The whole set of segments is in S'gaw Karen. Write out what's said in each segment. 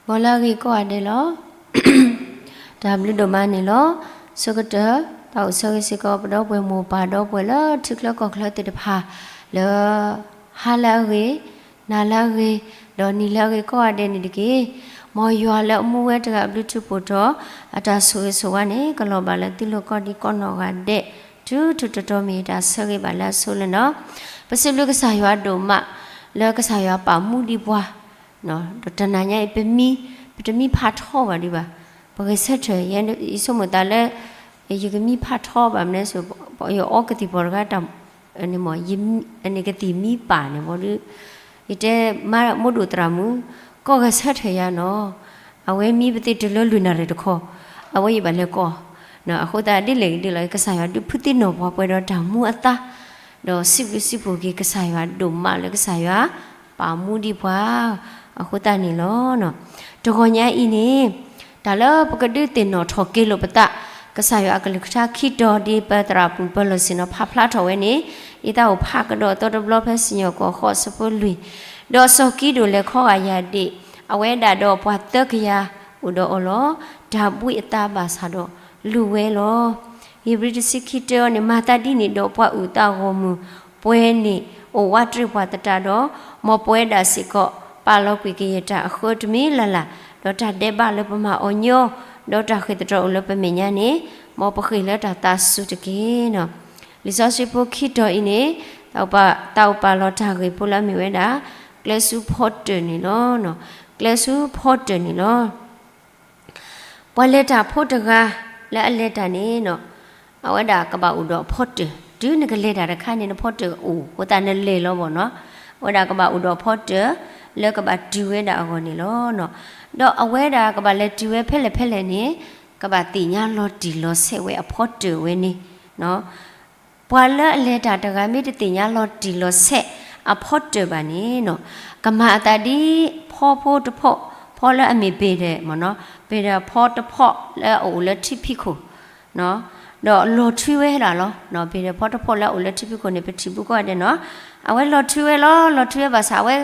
ဂီၤလၢအဂ့ၤကိးဂၤဒဲးလီၤ. တၢ်ဘျုးဒိၣ်မးန့ၣ်လီၤ. ဆၢကတီၢ် တၢ်အိၣ်ဆၢဂ့ၤစ့ၢ်ကီး ပဒီပုၢ်ဝဲၢ်မိၢ်ပၢ်ဒီပုၢ်ဝဲၢ်လၢထံချၢကီၢ်ချၢသ့ၣ်တဖၣ် လၢ ဟါလၢအဂ့ၤ, နၤလၢအဂ့ၤ, ဒီးနံၤလၢအဂ့ၤကိးဂၤဒဲးန့ၣ်တက့ၢ်. မ်ယွၤလၢအမူဝဲတဂၤအဘျုးထူးဖှိၣ်ထီၣ် အတၢ်ဆိၣ်ဂ့ၤဆိၣ်ဝါန့ၣ် ကလီၤဘၣ်လၢသုလိၤကိးဒံကိးနီၢ်ဂၤဒဲး ထူထူတီတီမ့ၢ်တၢ်ဆၢဂ့ၤဘၣ်လၢအဆိလၢနီၤ. ပစံးဘျုးကစၢ်ယွၤဒိၣ်မး လၢကစၢ်ယွၤပာ်မူဒံးပှၤ ဒီးတနၤညါအံၤ ပမံ ပတမံဖးထီဘၣ်ဒံးဘၣ်. ပဂဲၤဆၢထၢၣ် ယဆိကမိၣ်သးလၢ ယကမံဖးထီဘၣ်မနုၤဆိ ယအီကသံၣ်ပီၤတဂၤတၢ် န့ၣ်ကသံၣ်မံပာ်န့ၣ်ဘီဒု ယတဲမါမိၢ်ဒိၣ်သရၣ်မုၣ် ကီၢ်ဂဲၤဆၢထၢၣ်ယၤနီၤ, အဝဲမံပသ့ၣ်တုၤလၢလွံၢ်နၣ်ရံၣ်တခီ အဝဲယဘၣ်လဲၤကီၢ်, အဃိသတးဒ်လဲၣ်ဂ့ၤဒ်လဲၣ် ကစၢ်ယွၤဒုးဖုသံနီၢ်ပှၤပှဲၤဒီးတၢ်မူအသါ, ဒီးစံးဘျုးစံးဖှိၣ်က့ၤကစၢ်ယွၤဒိၣ်မးလၢကစၢ်ယွၤ ပာ်မူဒံးပှၤ အဃိသတးန့ၣ်လီၤ. တဂီၤညါအံၤန့ၣ် တၢ်လၢပကဒုးသ့ၣ်နီၣ်ထီၣ်က့ၤလိာ်ပသး ကစၢ်ယွၤအကလုၢ်ကထါခံတီၤဒ်ပသရၣ်ပူၤပၢၤလီၢ်ဆ့ၣ်နီၤဖးဖျါထီၣ်ဝဲန့ၣ် ယသးအိၣ်ဖးကဒီးအသီတဘျီဖဲစံၣ်ညီၣ်ကွီၢ်ဃိးအဆၢဖိလွံၢ်, ဒီးစီၤကံဒိၣ်လဲၤခီဂာ်ယၢ်ဒ့ၣ်, အဝဲဒၣ်ဒီးပှၤသၢကယၤအိၣ်ဒီးအီၤလီၤ. တၢ်ဘှံးအသးဘၣ်ဆၣ်ဒီးလူၤဝဲလီၤ. ဧ့ၤဘြံၤတဆံခံတၢအံၤန့ၣ် မၤသးဒ်န့ၣ်ဒီးပှၤအုၣ်သးဂီၢ်မုၢ်ပှဲၤန့ၣ် အိၣ်ဝးတရံးပှၤသတးဒီး မ်ပဝဲဒၣ်စ့ၢ်ကီး ပာ်လီၤကွံာ်ကယဲၢ်တၢ်အဃၢတမံၤလၢ်လၢ်, ဒီးတၢ်ဒဲးဘးလၢပမၤအီၤညီ, ဒီးတၢ်ဃ့ၢ်သတြီၤအိၣ်လၢပမဲာ်ညါန့ၣ် မ်ပဃ့ၢ်လၢတၢ်သးစူၤတက့ၢ်. လံာ်စီဆှံဖိခံတီၤအံၤန့ၣ် သးအိၣ်ပာ်လီၤတၢ်ဂ့ၢ်ဖိလၢအမ့ၢ်ဝဲဒၣ် ကျဲဆူဖီတၢၣ်န့ၣ်လီၤ. ကျဲဆူဖီတၢၣ်န့ၣ်လီၤ. ပှၤလဲၤတၢ်ဖိတဂၤ လၢအလဲၤတၢ်န့ၣ် အဝဲဒၣ်ကဘၣ်အိၣ်ဒီးအဖီတၢၣ်, တုၤနကလဲၤတၢ်တခါန့ၣ် နဖီတၢၣ်အိၣ်အဃိသတးနလဲၤလီၤဘၣ်နီၤ. အဝဲဒၣ်ကဘၣ်အိၣ်ဒီးအဖီတၢၣ် လၢကဘၣ်တုၤဝဲဒၣ်အဂီၢ်န့ၣ်လီၤ. ဒီးအဝဲဒၣ်ကဘၣ်လဲၤတုၤဝဲဖဲလဲၣ်ဖဲလဲၣ်န့ၣ် ကဘၣ်သ့ၣ်ညါလီၤတံၢ်လီၤဆဲးဝဲအဖီတၢၣ်ဝဲန့ၣ် ပှၤလၢအလဲၤတၢ်တဂၤမ့ၢ်တသ့ၣ်ညါလီၤတံၢ်လီၤဆဲးအဖီတၢၣ်ဘၣ်န့ၣ် ကမၤအသးဒ်ဖီဖိတဖီ, ဖီလၢအမ့ၢ်ဘ့ၣ်ဒဲးမ့ၢ်နီၤ, ဘ့ၣ်ဒဲးဖီတဖီလၢအအိၣ်လၢထံဖံးခိၣ်, ဒီးလီၤထွံဝဲဒၣ်လီၤ. ဘ့ၣ်ဒဲးဖီတဖီလၢအအိၣ်လၢထံဖံးခိၣ်န့ၣ် ပထံၣ်ဘူးကိးဂၤဒဲးနီၤ, အဝဲလီၤထွံဝဲလီၤ. လီၤထွံဝဲဘၣ်ဆၣ် အဝဲ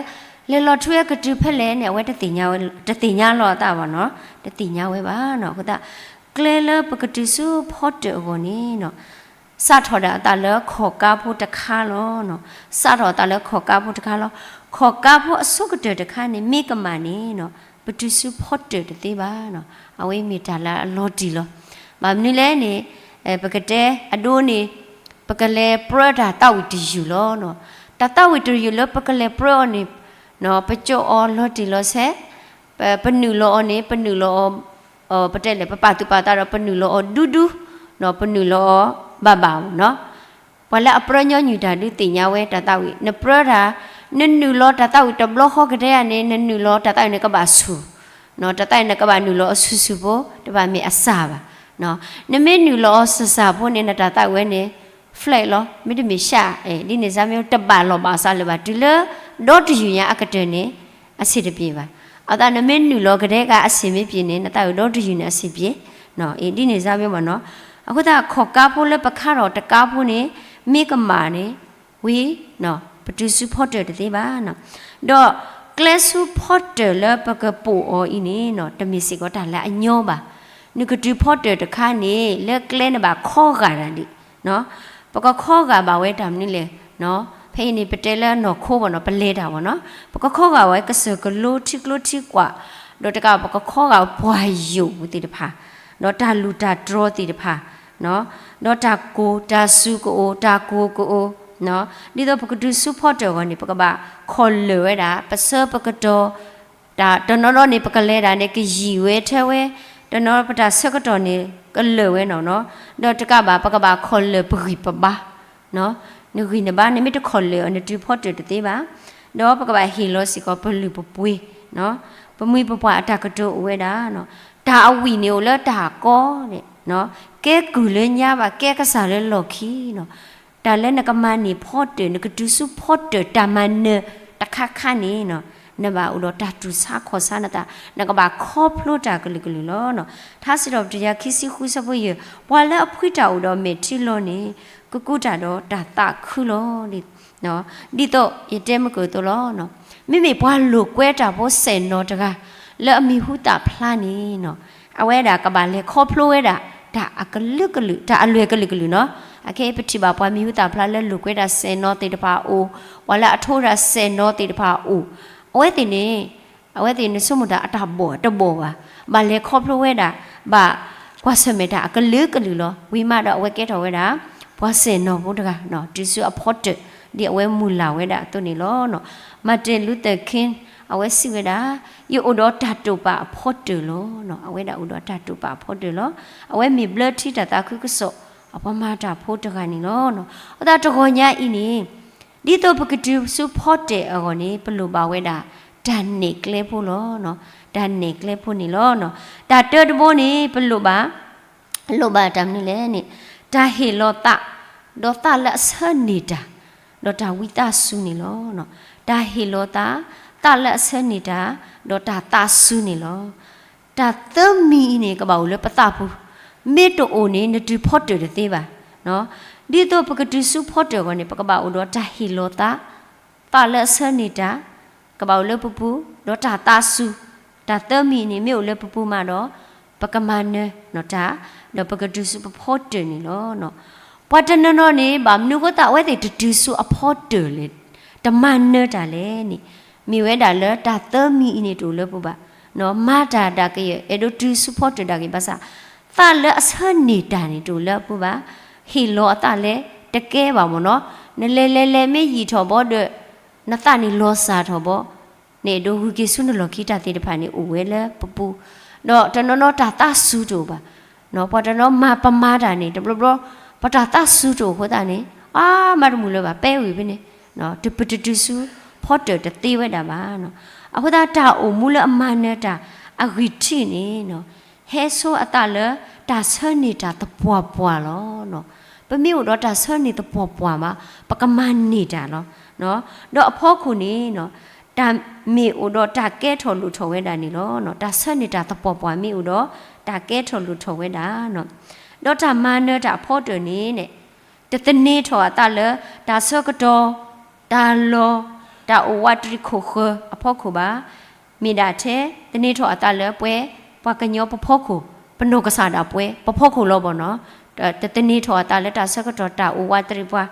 လဲၤလီၤထွံဝဲကတုၤဖဲလဲၣ်န့ၣ် အဝဲတသ့ၣ်ညါဝဲ, တသ့ၣ်ညါလီၤအသးဘၣ်နီၤ, တသ့ၣ်ညါဝဲဘၣ်နီၤ. အဃိသတး ကျဲလၢပကတုၤဆူဖီတၢၣ်အဂီၢ်န့ၣ် စးထီၣ်ဒၣ်အသးလၢခီၣ်ကါဖိတခါလီၤ. စးထီၣ်အသးလၢခီၣ်ကါဖိတခါလီၤ. ခီၣ်ကါဖိအဆိကတၢၢ်တခါန့ၣ် မ့ၢ်ကမၣ်န့ၣ် ပတုၤဆူဖီတၢၣ်တသ့ဘၣ်. အဝဲမ့ၢ်တၢ်လၢအလီၤတံၢ်လီၤ. ဘၣ်မနုၤလဲၣ်န့ၣ် ပကတဲအဒိန့ၣ် ပကလဲၤပြၢတၢ်သးဝံၣ်တယုၢ်လီၤ. တၢ်သးဝံၣ်တယုၢ်လၢပကလဲၤပြၢအီၤန့ၣ် ပကၠိအီၤလီၤတံၢ်လီၤဆဲး, ပနုာ်လီၤအီၤန့ၣ် ပနုာ်လီၤအီၤ ပတဲလဲၣ် ပပာ်သူၣ်ပာ်သးဒီး ပနုာ်လီၤအီၤဒူဒူ, ပနုာ်လီၤအီၤဘၣ်ဘၣ်နီၤ. ပှၤလၢအပြၢညီနုၢ်တၢ်ဒုးသ့ၣ်ညါဝဲတၢ်သးဝံၣ်, နပြၢတၢ်, နနုာ်လီၤတၢ်သးဝံၣ်တဘျီဃီကတဲယၤန့ၣ် နနုာ်လီၤတၢ်သးဝံၣ်န့ၣ်ကဘၣ်ဆူၣ်, တၢ်သးဝံၣ်န့ၣ်ကဘၣ်နုာ်လီၤအီၤဆူၣ်ဆူၣ်ဖိ, တဘၣ်မ့ၢ်အစၢ်ဘၣ်. နမ့ၢ်နုာ်လီၤအီၤစၢ်စၢ်ဖိန့ၣ် နတၢ်သးဝံၣ်ဝဲန့ၣ် flat လီၤ, မ့တမ့ၢ် ရှး, ဒ်န့ၣ်စ့ၢ်မ့ၢ်တဘၣ်လီၢ်ဘၣ်စးလၢၤဘၣ်, တုၤလၢဒီတယုၢ်ညါအကတၢၢ်န့ၣ် အဆင်တပြေဘၣ်. အသးနမ့ၢ်နုာ်လီၤကဒဲက အဆင်မ့ၢ်ပြေန့ၣ် နသးဝံၣ်ဒီတယုၢ်န့ၣ်အဆင်ပြေ, ဒ်န့ၣ်စ့ၢ်မ့ၢ်ဘၣ်နီၤ. အဃိသတး ခီၣ်ကါဖိလၢပခါထီၣ်တကါဖိန့ၣ် မ့ၢ်ကမၣ်န့ၣ် ဝံၤ ပတုၤဆူဖီတၢၣ်တသ့ဘၣ်. ဒီးကျဲဆူဖီတၢၣ်လၢပကပိာ်အီၤအံၤန့ၣ် တမ့ၢ်စ့ၢ်ကီးတၢ်လၢအညီဘၣ်. နကတုၤဖီတၢၣ်တခါန့ၣ် လၢကျဲန့ၣ်ဘၣ်ခီဂာ်တၢ်ဒံး ပကခီဂာ်ဘၣ်ဝဲတၢ်မနုၤလဲၣ်, ဖဲအံၤန့ၣ် ပတဲလၢနီၢ်ခိဘၣ်နီၤ ပလဲၤတၢ်ဘၣ်နီၤ, ပကခီဂာ်ဝဲကစၢၢ်ကလိထံကျိထံကွာ်, ဒီးတကးပကခီဂာ်ပှၤယိာ်သ့ၣ်တဖၣ်, ဒီးတၢ်လူၢ်တၢ်တြီၤသ့ၣ်တဖၣ်, ဒီးတၢ်ကိၢ်တၢ်စူၤကအိၣ် တၢ်ကိၢ်ကအိၣ်, ဒ်သိးပကတုၤဆူဖီတၢၣ်အဂီၢ်န့ၣ် ပကဘၣ်ခီၣ်လၢာ်ဝဲဒၣ် ပဆၢပကတီၢ် တၢ်တနီၤနီၤန့ၣ် ပကလဲၤဒၣ်န့ၣ် ကယံာ်ဝဲထဲဝဲ, တနီၤပတၢ်ဆၢကတီၢ်န့ၣ် ကလၢာ်ဝဲနီၤနီၤ, ဒီးတကးဘၣ် ပကဘၣ်ခီၣ်လၢာ်ပဂံၢ်ပဘါ, နဂံၢ်နဘါ နမ့ၢ်တခီၣ်လၢာ်အီၤ နတုၤဖီတၢၣ်တသ့ဘၣ်, ဒီးပကဘၣ်ဟ့ၣ်လီၤစ့ၢ်ကီးပလုၢ်ပပှ့ၤ, ပမှံၤပပှၢ်အတၢ်ကတိၤအိၣ်ဝဲဒၣ်, တၢ်အဝံၣ်န့ၣ်အိၣ်လၢတၢ်ကီန့ၣ်, ကဲကုၢ်လၢညါဘၣ် ကဲကစၢ်လၢလီၢ်ခံနီၤ တၢ်လၢနကမၤန့ၢ်ဖီတၢၣ် နကတုၤဆူဖီတၢၣ်တၢ်မၤနၢၤတခါခါန့ၣ်, နဘၣ်အိၣ်ဒီးတၢ်တူၢ်ဆါခီၣ်ဆါနသး, နကဘၣ်ခီဖျိတၢ်ကလုာ်ကလုာ်လီၤ. ထါစံးထီၣ်ပတြၢၤ ခံဆံဃု ဆၢဖိယဲၢ်, ပှၤလၢအဖှံတၢ်အိၣ်ဒီးမဲာ်ထံလီၤန့ၣ် ကကူးတၢ်ဒီးတၢ်သးခုလီၤ. ဒ်သိးယတဲမုၢ်ကၢၢ်အသိးလီၤ. မ့မ့ၢ်ပှၤလိာ်ကွဲတၢ်ဖိစဲၣ်နီၤတဂၤ လၢအမံၤဟူသၣ်ဖျါန့ၣ်, အဝဲဒၣ်ကဘၣ်လဲၤခီဖျိဝဲဒၣ် တၢ်အကလုာ်ကလုာ်, တၢ်အလွဲၢ်ကလုာ်ကလုာ်နီၤ. အခဲအံၤပထံၣ်ဘၣ်ပှၤမံၤဟူသၣ်ဖျါလၢ လိာ်ကွဲဒၣ်စဲးနီၤသ့ၣ်တဖၣ်အိၣ်, ပှၤလၢအထိဒၣ်စဲးနီၤသ့ၣ်တဖၣ်အိၣ်, အဝဲသ့ၣ်န့ၣ်, အဝဲသ့ၣ်န့ၣ်ဆိကမိၣ်တၢ်အတၢ်ဘီၣ်တဘီၣ်ဘၣ်, ဘၣ်လဲၤခီဖျိဝဲဒၣ်, ဘၣ်ကွၢ်ဆၢၣ်မဲာ်တၢ်အကလုာ်ကလုာ်လီၤ. ဝံၤမးဒီးအဝဲကဲထီၣ်ဝဲဒၣ် ပှၤစဲးနီၤဖိတဂၤ, တုၤဆူအဖီတၢၣ် ဒ်အဝဲမုၢ်လၢ်ဝဲဒၣ်အသိးန့ၣ်လီၤ. Martin Luther King အဝဲစံးဝဲဒၣ်, ယအိၣ်ဒီးတၢ်တိာ်ပာ်အဖီတၢၣ်လီၤ. အဝဲဒၣ်အိၣ်ဒီးတၢ်တိာ်ပာ်အဖီတၢၣ်လီၤ. အဝဲမ့ၢ်ဘျၢထံတၢ်သးခုကစီၣ် အပှၤမၤတၢ်ဖိတဂၤန့ၣ်လီၤ. အဃိသတးတဂီၤညါအံၤန့ၣ်, ဒ်သိးပကတုၤဆူဖီတၢၣ်အဂီၢ်န့ၣ် ပလိၣ်ဘၣ်ဝဲဒၣ် တၢ်နဲၣ်ကျဲဖိလီၤ. တၢ်နဲၣ်ကျဲဖိန့ၣ်လီၤ. တၢ်တၢတဘိန့ၣ် ပလိၣ်ဘၣ်, လိၣ်ဘၣ်တၢ်မနုၤလဲၣ်န့ၣ်, တၢ်ဟ့ၣ်လီၤသး, ဒီးသးလၢအဆၢန့ၢ်တၢ်, ဒီးတၢ်ဝံသးစူၤန့ၣ်လီၤ. တၢ်ဟ့ၣ်လီၤသး, သးလၢအဆၢန့ၢ်တၢ်, ဒီးတၢ်သးစူၤန့ၣ်လီၤ. တၢ်သၢမံၤအံၤန့ၣ် ကဘၣ်အိၣ်လၢပသးပူၤ, မ့ၢ်တအိၣ်န့ၣ် နတုၤဖီတၢၣ်တသ့ဘၣ်. ဒ်သိးပကတုၤဆူဖီတၢၣ်အဂီၢ်န့ၣ် ပကဘၣ်အိၣ်ဒီးတၢ်ဟ့ၣ်လီၤသး, သးလၢအဆၢန့ၢ်တၢ်, ကဘၣ်အိၣ်လၢပပူၤ, ဒီးတၢ်သးစူၤ, တၢ်သၢမံၤန့ၣ် မ့ၢ်အိၣ်လၢပပူၤမးဒီး, ပကမၤနၢၤတၢ်, ဒီးပကတုၤဆူပဖီတၢၣ်န့ၣ်လီၤ. ပှၤတနီၤနီၤန့ၣ် ဘၣ်မနုၤအဃိသတး အဝဲသ့ၣ်တတုၤဆူအဖီတၢၣ်လဲၣ်, တမၤနၢၤတၢ်လဲၣ်န့ၣ်, မ့ၢ်ဝဲဒၣ်လၢတၢ်သၢမံၤအံၤန့ၣ်တအိၣ်လၢပူၤဘၣ်. မၤတၢ်ဒၣ်ကယဲၢ် အဲၣ်ဒိးတုၤဆူဖီတၢၣ်ဒၣ်ကယဲၢ်ဘၣ်ဆၣ်, သးလၢအဆၢန့ၢ်တၢ်န့ၣ်တအိၣ်လၢအပူၤဘၣ်. ဟ့ၣ်လီၤအသးလဲၣ် တကဲဘၣ်မ့ၢ်နီၤ, နလဲၤလဲၤလဲၤမ့ၢ်ယံာ်ထီၣ်ဘီဒီး, နသးန့ၣ်လီၤစၢ်ထီၣ်ဘီ နအဲၣ်ဒိးဂုၤက့ၤဆူနလီၢ်ခံတၢ်သ့ၣ်တဖၣ်န့ၣ် အိၣ်ဝဲလၢပပူၤ, ဒီးတနီၤနီၤတၢ်သးစူၤတအိၣ်ဘၣ်. ပှၤတနီၤမၤပမၤတၢ်န့ၣ် တဘျီဘျီ, ပတၢ်သးစူၤတအိၣ်အဃိသတးန့ၣ်, အါ မၤတမုာ်လၢၤဘၣ် ပဲဝံၤဖဲန့ၣ်, ပတတုၤဆူဖီတၢၣ်တသ့ဝဲဒၣ်ဘၣ်. အဃိသတးတၢ်အိၣ်မူလၢအမၤနၢၤတၢ်အဂံၢ်ထံးန့ၣ် ဟဲဆိအသးလၢတၢ်ဆၢန့ၢ်တၢ်သပှၢ်ပှၢ်လီၤ. ပမ့ၢ်အိၣ်ဒီးတၢ်ဆၢန့ၢ်သပှၢ်ပှၢ်မး ပကမၤန့ၢ်တၢ်လီၤ. ဒီးအဖီခိၣ်န့ၣ်, တၢ်မ့ၢ်အိၣ်ဒီးတၢ်ကဲထီၣ်လိၣ်ထီၣ်ဝဲဒၣ်န့ၣ်လီၤ. တၢ်ဆၢန့ၢ်တၢ်သပှၢ်ပှၢ်မ့ၢ်အိၣ်ဒီးတၢ်ကဲထီၣ်လိၣ်ထီၣ်ဝဲဒၣ်, ဒီးတၢ်မၤနၢၤတၢ်အဖီတၢၣ်န့ၣ်, တသန့ၤထီၣ်အသးလၢ တၢ်ဆၢကတီၢ်, တၢ်လီၢ်, တၢ်အိၣ်ဝးတရံးခိၣ်ဃၢၤအဖီခိၣ်ဘၣ်. မ့ၢ်ဒၣ်ထဲ သန့ၤထီၣ်အသးလၢပှဲၤ ပှၤကညီပဖီခိၣ်, ပနီၢ်ကစၢ်ဒၣ်ပှဲၤ ပဖီခိၣ်လီၤဘၣ်နီၤ. တသန့ၤထီၣ်အသးလၢတၢ်ဆၢကတီၢ် တၢ်အိၣ်ဝးတရံးပှၤ,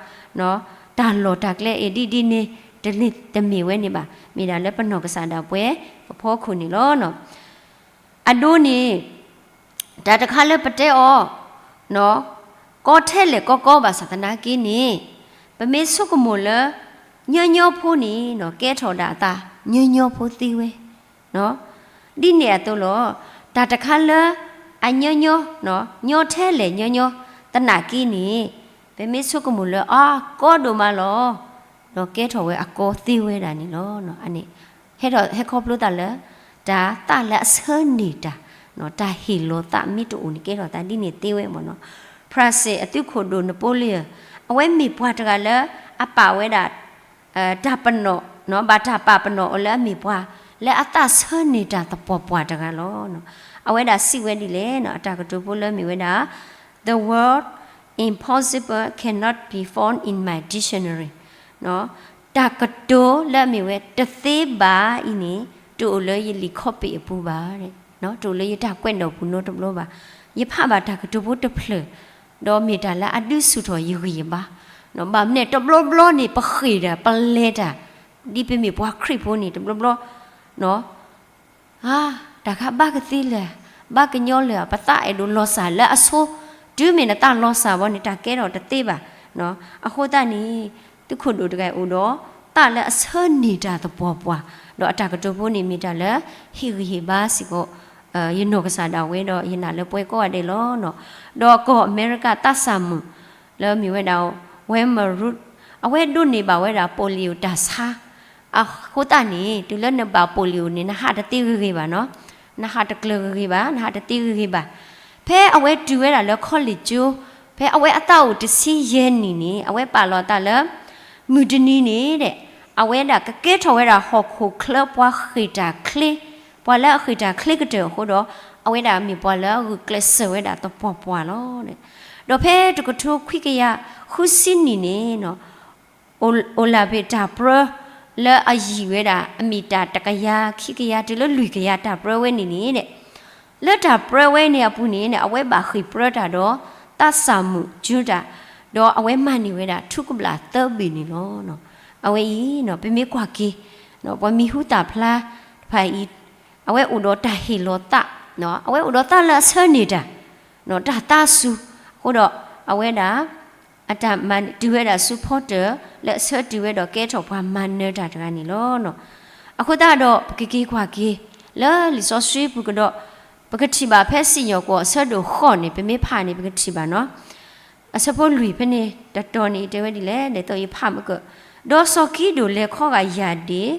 တၢ်လီၢ်တၢ်ကျဲအံၤဒ်ဒ်န့ၣ်, တမ့ၢ်ဝဲန့ၣ်ဘၣ်. မ့ၢ်ဒၣ်လၢပနီၢ်ကစၢ်ဒၣ်ပှဲၤ ပဖီခိၣ်န့ၣ်လီၤ. အဒိန့ၣ် တၢ်တခါလၢပတဲအီၤ, ကီထဲလဲၣ်ကီကီဘၣ်ဆၣ်သနာ်က့န့ၣ်, ပမ့ၢ်ဆိကမိၣ်လၢ ညီညီဖိန့ၣ် ကဲထီၣ်ဒၣ်အသး ညီညီဖိသ့ဝဲ. ဒ်န့ၣ်အသိးလီၤ, တၢ်တခါလၢ အညီညီ, ညီထဲလဲၣ်ညီညီသနာ်က့န့ၣ်, ပမ့ၢ်ဆိကမိၣ်လၢ အါ ကီဒိၣ်မးလီၤ, ဒီးကဲထီၣ်ဝဲအကီသ့ဝဲဒၣ်န့ၣ်လီၤ. အန့ၣ် ဟဲခီဖျိသးလၢ တၢ်သးလၢအဆၢန့ၢ်တၢ်, တၢ်ဟ့ၣ်လီၤသးမ့ၢ်တအိၣ်န့ၣ် ကဲထီၣ်သးဒ်န့ၣ်သ့ဝဲမ့ၢ်နီၤ. ဖရၣ်စ့ၣ်အသုးခိၣ်ဒိၣ် Napoleon, အဝဲမ့ၢ်ပှၤတဂၤလၢ အပာ်ဝဲဒၣ် တၢ်ပနီၣ်, ဘၣ်တၢ်ပာ်ပနီၣ်အီၤလၢအမ့ၢ်ပှၤ လၢအသးဆၢန့ၢ်တၢ်သပှၢ်ပှၢ်တဂၤလီၤ. အဝဲဒၣ်စံးဝဲဒ်လဲၣ်, အတၢ်ကတိၤဖိလၢမ့ၢ်ဝဲဒၣ် The word impossible cannot be found in my dictionary. တၢ်ကတိၤလၢအမ့ၢ်ဝဲတသ့ဘၣ်အံၤန့ၣ် တအိၣ်လၢယလံာ်ခီပ့ၣ်အပူၤဘၣ်, တအိၣ်လၢယတၢ်ကွဲးနီၣ်ပူၤနီတဘျီဘၣ်. ယဖးဘၣ်တၢ်ကတိၤဖိတဖျၢၣ်, ဒီးမ့ၢ်တၢ်လၢအဒုးဆူၣ်ထီၣ်ယဂံၢ်ယဘါ, ဘၣ်မနုၤတဘျီဘျီန့ၣ် ပဃ့ၢ်တၢ် ပလဲၤတၢ်, ဒ်ပမ့ၢ်ပှၤခရံာ်ဖိန့ၣ် တဘျီဘျီ တၢ်ခါဘၣ်ကသ့လၢာ်, ဘၣ်ကညီလၢာ်, ပသးအဲၣ်ဒိးလီၤစၢ်လၢအဆိ, တုၤမ့ၢ်နသးလီၤစၢ်ဘၣ်န့ၣ် တၢ်ကဲထီၣ်တသ့ဘၣ်. အဃိသတးန့ၣ် သုးခိၣ်ဒိၣ်တဂၤအိၣ်ဒီး သးလၢအဆၢန့ၢ်တၢ်သပှၢ်ပှၢ်, ဒီးအတၢ်ကတိၤဖိန့ၣ်မ့ၢ်တၢ်လၢ ဟ့ၣ်ဂံၢ်ဟ့ၣ်ဘါစ့ၢ်ကီး ယနီၢ်ကစၢ်ဒၣ်ဝဲဒီးယနာ်လၢပှၤကိးဂၤဒဲးလီၤ. ဒီးကီၢ်အမဲရကၤသးစၢ်မုၣ် လၢမ့ၢ်ဝဲဒၣ် Wilma Rudolph, အဝဲဒိးန့ၢ်ဘၣ်ဝဲဒၣ် polio တၢ်ဆါ, အဃိသတးန့ၣ် တုၤလၢနဘၣ် polio န့ၣ် နဟးတသ့ဂ့ၤဂ့ၤဘၣ်နီၤ, နဟးတကျၢၤဂ့ၤဂ့ၤဘၣ်, နဟးတသ့ဂ့ၤဂ့ၤဘၣ်. ဖဲအဝဲတုၤဝဲဒၣ်လၢ college ကၠိ, ဖဲအဝဲအသးအိၣ်တဆံယဲၢ်နံၣ်န့ၣ် အဝဲပာ်လီၤအသးလၢ မုၢ်တနံၤန့ၣ်ဒီး အဝဲဒၣ်ကကဲထီၣ်ဝဲဒၣ်ဟီၣ်ခိၣ်ချၢပှၤဃ့ၢ်တၢ်ချ့, ပှၤလၢအဃ့ၢ်တၢ်ချ့ကတၢၢ်အဃိဒီး အဝဲဒၣ်မ့ၢ်ပှၤလၢအဂုာ်ကျဲးစၢးဝဲဒၣ်သပှၢ်ပှၢ်လီၤ. ဒီးဖဲတကထိခွံကယၤဃုဆံနံၣ်န့ၣ် အိၣ်လၢ်ဘ့ၣ်တၢ်ပြၢ လၢအယံာ်ဝဲဒၣ် အမ့ၢ်တၢ်တကယၤ ခံကယၤ တုၤလၢလွံၢ်ကယၤ တၢ်ပြၢဝဲန့ၣ်န့ၣ် လၢတၢ်ပြၢဝဲန့ၣ်အပူၤန့ၣ် အဝဲဘၣ်ဃ့ၢ်ပြၢတၢ်ဒီး သးစၢ်မုၣ်ကၠူတၢ်, ဒီးအဝဲမၤန့ၢ်ဝဲဒၣ် ထူကဘျၣ်သၢဘ့ၣ်န့ၣ်လီၤ. အဝဲအံၤ ပမ့ၢ်ကွၢ်က့ၤ ပှၤမံၤဟူသၣ်ဖျါတဖၣ်အံၤ အဝဲအိၣ်ဒီးတၢ်ဟ့ၣ်လီၤသး, အဝဲအိၣ်ဒီးသးလၢအဆၢန့ၢ်တၢ်, တၢ်သးစူၤ, အဃိဒီး အဝဲဒၣ် အတၢ်မၤတုၤဝဲဒၣ်ဆူဖီတၢၣ် လၢအဆၢတုၤဝဲဒီးကဲထီၣ်ပှၤမၤနၢၤတၢ်တဂၤန့ၣ်လီၤ. အဃိသတးဒီး ပကက့ၤကွၢ်က့ၤ လၢလံာ်စီဆှံပူၤကဒီး ပကထံၣ်ဘၣ်ဖဲစံၣ်ညီၣ်ကွီၢ်အဆၢဒိၣ်ဃိးန့ၣ် ပမ့ၢ်ဖးန့ၣ် ပကထံၣ်ဘၣ်နီၤ. အဆၢဖိလွံၢ်ဖဲန့ၣ် တတီၤန့ၣ် တဲဝဲဒ်လဲၣ်, ဒ်သိးယဖးမ့ၢ်ကၢ, ဒီးစီၤကံဒိၣ်လဲၤခီဂာ်ယၢ်ဒ့ၣ်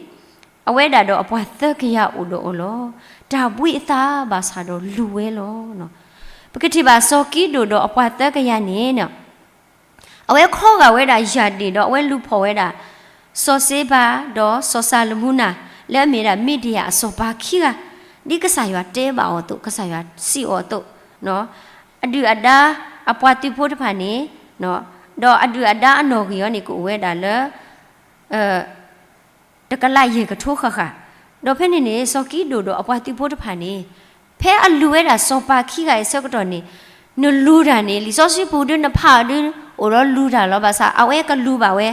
အဝဲဒၣ်ဒီးအပှၤသၢကယၤအိၣ်ဒီးအီၤလီၤ. တၢ်ဘှံးအသးဘၣ်ဆၣ်ဒီးလူၤဝဲလီၤ. ပကထံၣ်ဘၣ်စီၤကံဒိၣ်ဒီးအပှၤသၢကယၤန့ၣ် အဝဲခီဂာ်ဝဲဒၣ်ယၢ်ဒ့ၣ်ဒီးအဝဲလူၤဖီၣ်ဝဲဒၣ် စီၤစ့ဘၤ ဒီးစီၤစၤလမူနၤ လၢအမ့ၢ်ဒၣ်မံးဒယၣ်အစီၤပၤခံဂၤ, ဒ်ကစၢ်ယွၤတဲဘၣ်အီၤအသိး ကစၢ်ယွၤစံးအီၤအသိး, အဒုၣ်အဒါ အပှၤသုးဖိတဖၣ်န့ၣ်, ဒီးအဒုၣ်အဒါအနီၣ်ဂံၢ်အီၤန့ၣ် ကအိၣ်ဝဲဒၣ်လၢ တကလးယဲၢ်ကထိဃၣ်ဃၣ်, ဒီးဖဲန့ၣ်န့ၣ် စီၤကံဒိၣ်ဒီးအပှၤသုးဖိတဖၣ်န့ၣ်, ဖဲအလူၤဝဲဒၣ်စီၤပၤခံဂၤအံၤအဆၢကတီၢ်န့ၣ်, နလူၤတၢ်န့ၣ် လံာ်စီဆှံပူၤဒုနဖးအီၤဒု အိၣ်ဒီးလူၤတၢ်လီၤ. ဘၣ်ဆၣ်အဝဲကလူၤဘၣ်ဝဲ